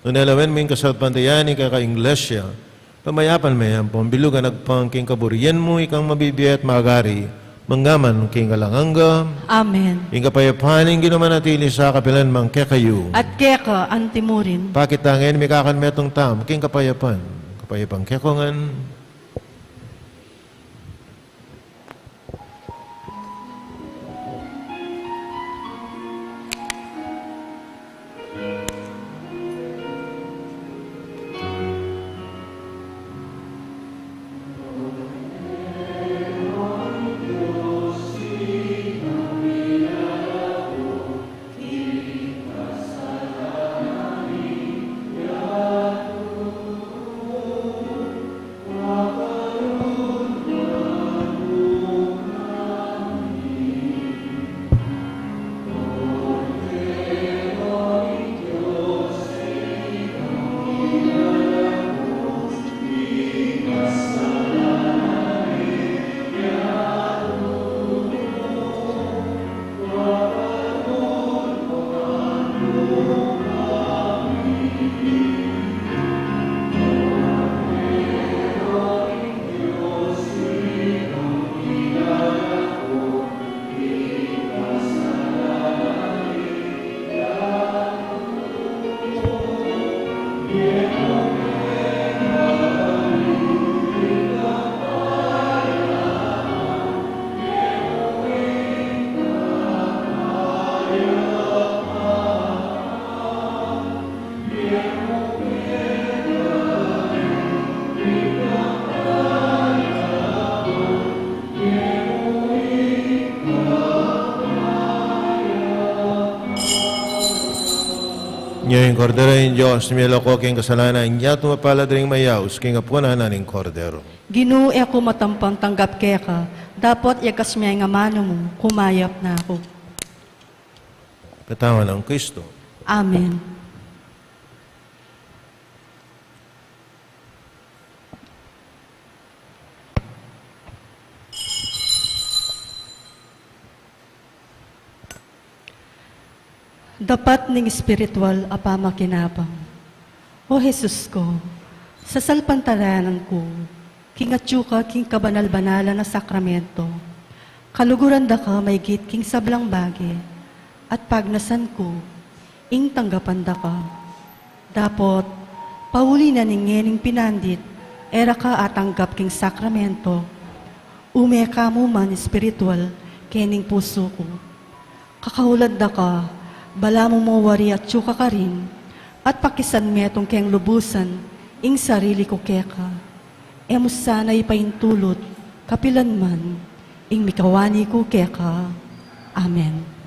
nune lawen mu ing kasalpantayanan ning kekang Iglesia, pamayapan me ampong bilugan agpang king kaburian mu, ikang mabibie at mag-ari mangga man king alang angga. Amen. Ing kapayapan ning Ginu manatili sa kapilan man kekayu. At keka anti murin. Pakit ta ngeni ing mikakanmetung tamu king kapayapan. Payapang kekongan. Nya ing Kordero ning Dios, miyalako king kasalanan ning yatu. Mapalad ding mayaus king apunan na ning Kordero. Ginu, e ku matampang tanggap keka, dapot yagas me ing amanu mu, kumayap na ku. Katawan nang Kristo. Amen. Dapat ning espiritual a pamakinabang. O Jesus ku, sasalpantalanan ku king atyu ka king kabanal-banalan a sakramento. Kaluguran da ka maigit king sablang bage, at pagnasan ku ing tanggapan da ka. Dapot, pauli na ning ngening pinandit, e ra ka atanggap king sakramento, ume ka mu man espiritual kening pusu ku. Kakaulan da ka, balamu mu wari atyu ka karin, at pakisan metung keng lubusan ing sarili ku keka. E mu sana ipaintulut kapilan man ing mikawani ku keka. Amen.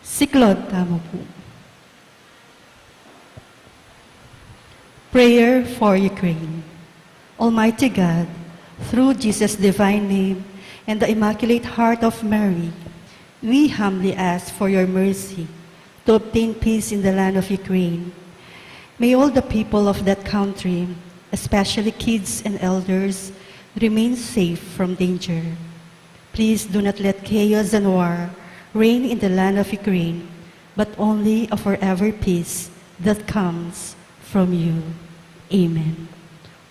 Siklaud tamu pu. Prayer for Ukraine. Almighty God, through Jesus' divine name and the Immaculate Heart of Mary, we humbly ask for your mercy to obtain peace in the land of Ukraine. May all the people of that country, especially kids and elders, remain safe from danger. Please do not let chaos and war reign in the land of Ukraine, but only a forever peace that comes from you. Amen.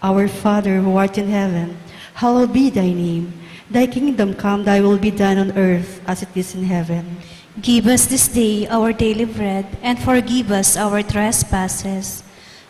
Our Father who art in heaven, hallowed be thy name. Thy kingdom come, thy will be done on earth as it is in heaven. Give us this day our daily bread, and forgive us our trespasses,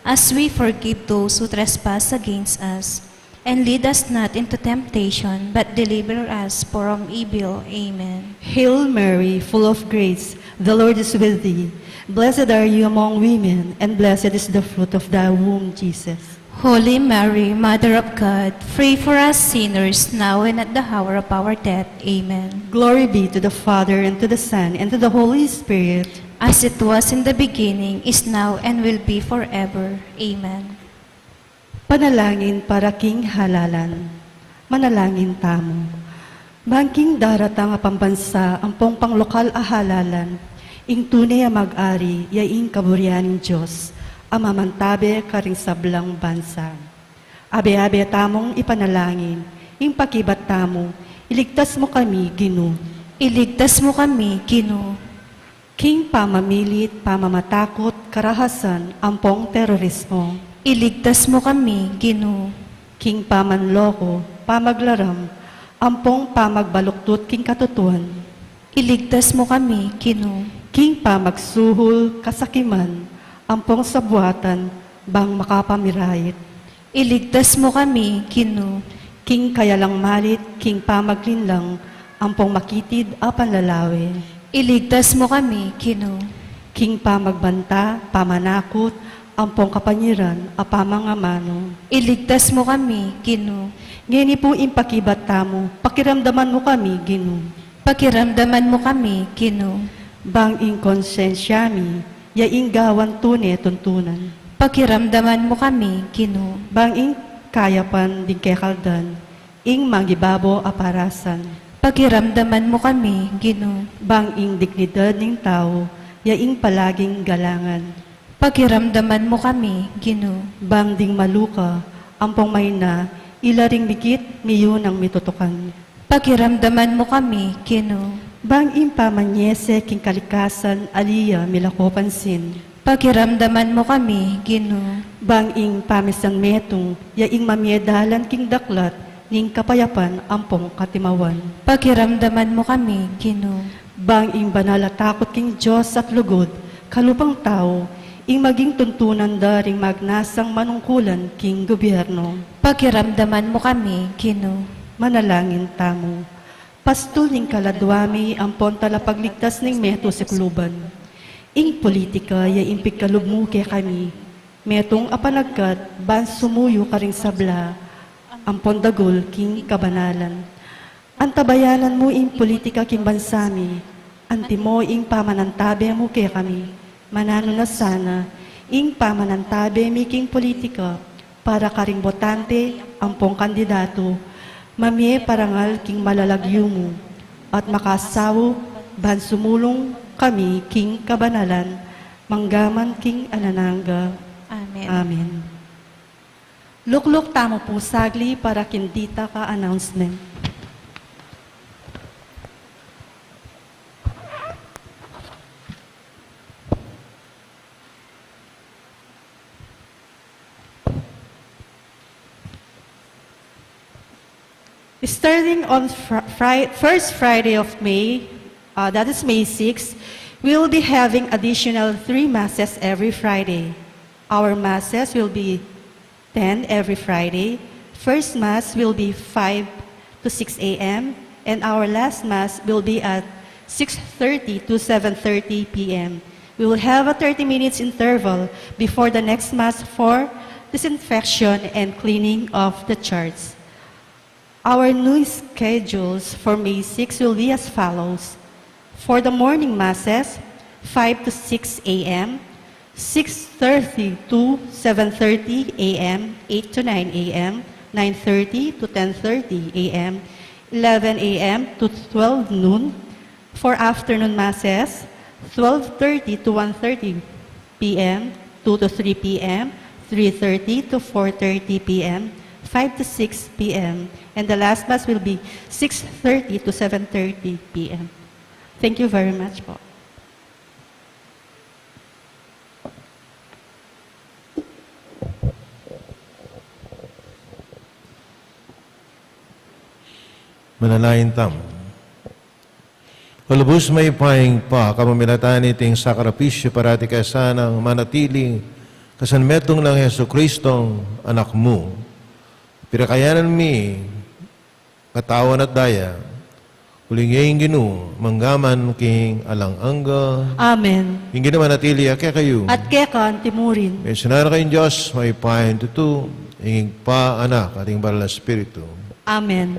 as we forgive those who trespass against us. And lead us not into temptation, but deliver us from evil. Amen. Hail Mary, full of grace, the Lord is with thee. Blessed are you among women, and blessed is the fruit of thy womb, Jesus. Holy Mary, Mother of God, pray for us sinners, now and at the hour of our death. Amen. Glory be to the Father, and to the Son, and to the Holy Spirit. As it was in the beginning, is now, and will be forever. Amen. Panalangin para king halalan. Manalangin tamu. Bang king daratang a pambansa ampong panglokal a halalan, ing tune a mag-ari ya ing kaburian ning Dios a mamantabe karing sablang bansa. Abe-abe tamung ipanalangin ing pakibat tamu, iligtas mu kami, Ginu. Iligtas mu kami, Ginu. King pamamilit, pamamatakut, karahasan, ampong terorismo. Iligtas mu kami, Ginu. King pamanloko, pamaglaram, ampong pamagbaluktut king katutuan. Iligtas mu kami, Ginu. King pamagsuhul, kasakiman, ampong sabuatan, bang makapamirayit. Iligtas mu kami, Ginu. King kayalang malit, king pamaglinlang, ampong makitid a panlalawe. Iligtas mu kami, Ginu. King pamagbanta, pamanakut, ampong kapanyiran a pamangamanu. Iligtas mu kami, Ginu. Ngeni pu ing pakibat tamu, pakiramdaman mu kami, Ginu. Pakiramdaman mu kami, Ginu. Bang ing konsensya mi, ya ing gawan tune tuntunan. Pakiramdaman mu kami, Ginu. Bang ing kayapan ding kekaldan, ing mangibabo a parasan. Pakiramdaman mu kami, Ginu. Bang ing dignidad ning tau, ya ing palaging galangan. Pakiramdaman mu kami, Ginu. Bang ding maluka, ampong maina, ila ring mikit, miyunang mitutukan. Pakiramdaman mu kami, Ginu. Bang ing pamanyese king kalikasan, ali ya milako pansin. Pakiramdaman mu kami, Ginu. Bang ing pamisan metung, ya ing mamie dalan king daklat, ning kapayapan ampong katimawan. Pakiramdaman mu kami, Ginu. Bang ing banal a takut king Dios at lugud, kalupang tau, ing maging tuntunan da ring magnasang manungkulan king gobyerno. Pakiramdaman mu kami, Ginu. Manalangin tamu. Pastul ning kaladwa mi ampon talapagligtas ning meto sikluban. Ing politika ya ing pigkalub mu kekami, metung a panagkat ban sumuyu karing sabla, ampon dagul king kabanalan. Antabayanan mu ing politika king bansa mi, antimo ing pamanantabe mu kekami, mananu na sana ing pamanantabe mi king politika para karing botante ampong kandidatu, mamie parangal king malalagyu mu, at makasaup ban sumulung kami king kabanalan, manggaman king alang angga. Amen. Amen. Lukluk tamu pu sagli para king ditak a announcement. Starting on fr-, Fri-, first Friday of May, uh, that is May six, we will be having additional three masses every Friday. Our masses will be ten every Friday. First Mass will be five to six a m, and our last Mass will be at six thirty to seven thirty p m. We will have a thirty minutes interval before the next Mass for disinfection and cleaning of the church. Our new schedules for May six will be as follows. For the morning masses, five to six a m, six thirty to seven thirty a m, eight to nine a m, nine thirty to ten thirty a m, eleven a m to twelve noon. For afternoon masses, twelve thirty to one thirty p m, two to three p m, three thirty to four thirty p m, five to six p m, and the last mass will be six thirty to seven thirty p m. Thank you very much po. Manalangin tamu. O lubus mayupayang Ibpa, kapamilatan niting sakripisyu parati ka sanang manatili kayabe nang Jesucristo, Anak mu. Pirakayanan mi katawan at daya, uling ing Ginu, mangga man king alang angga. Amen. Ing Ginu manatili ya kekayu. At keka antimurin. Mesungan na kayung Dios, mayupayang tutu, ing Ibpa, Anak, at ing Banal a Espiritu. Amen.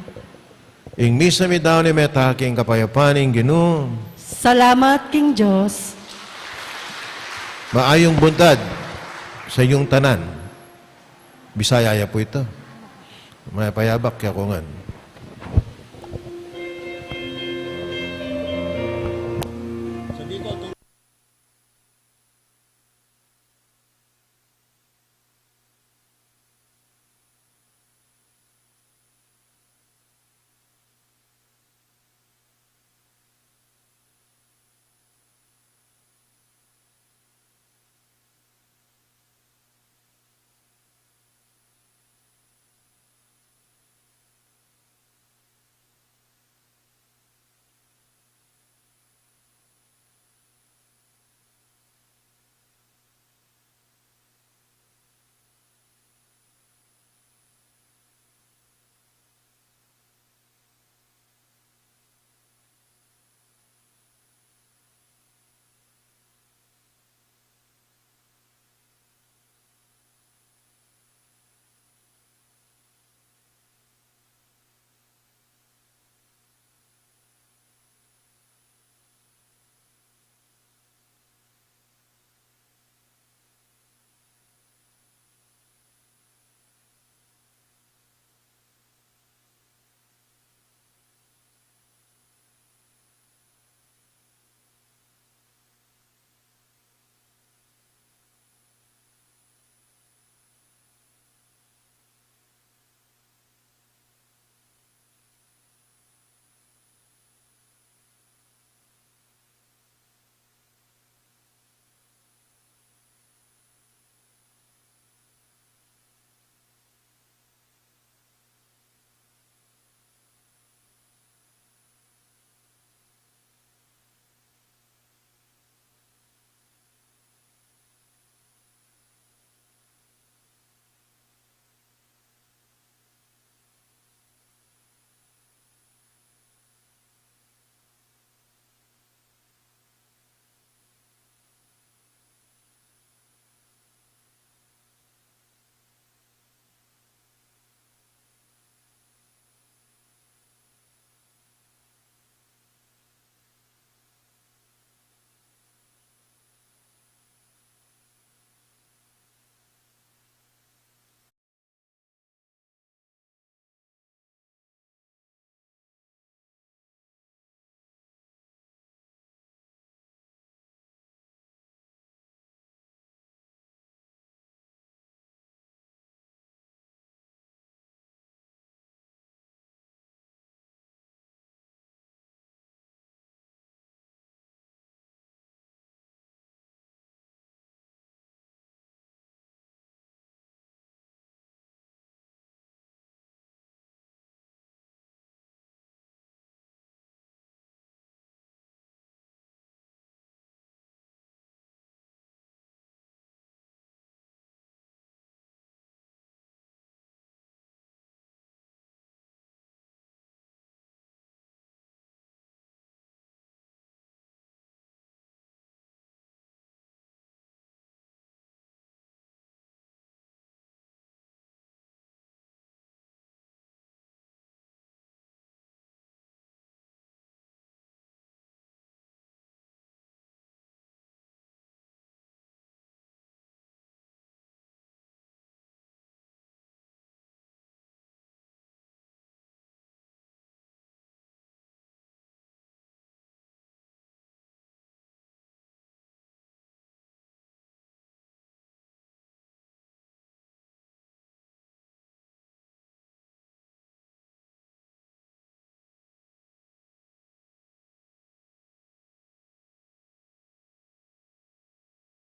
Ing misa mi daun ing meta king kapayapan ning Ginu. Salamat king Dios. Maayung buntad sa inyong tanan. Bisaya ya pu ita. Mayap a yabak ya ku ngan.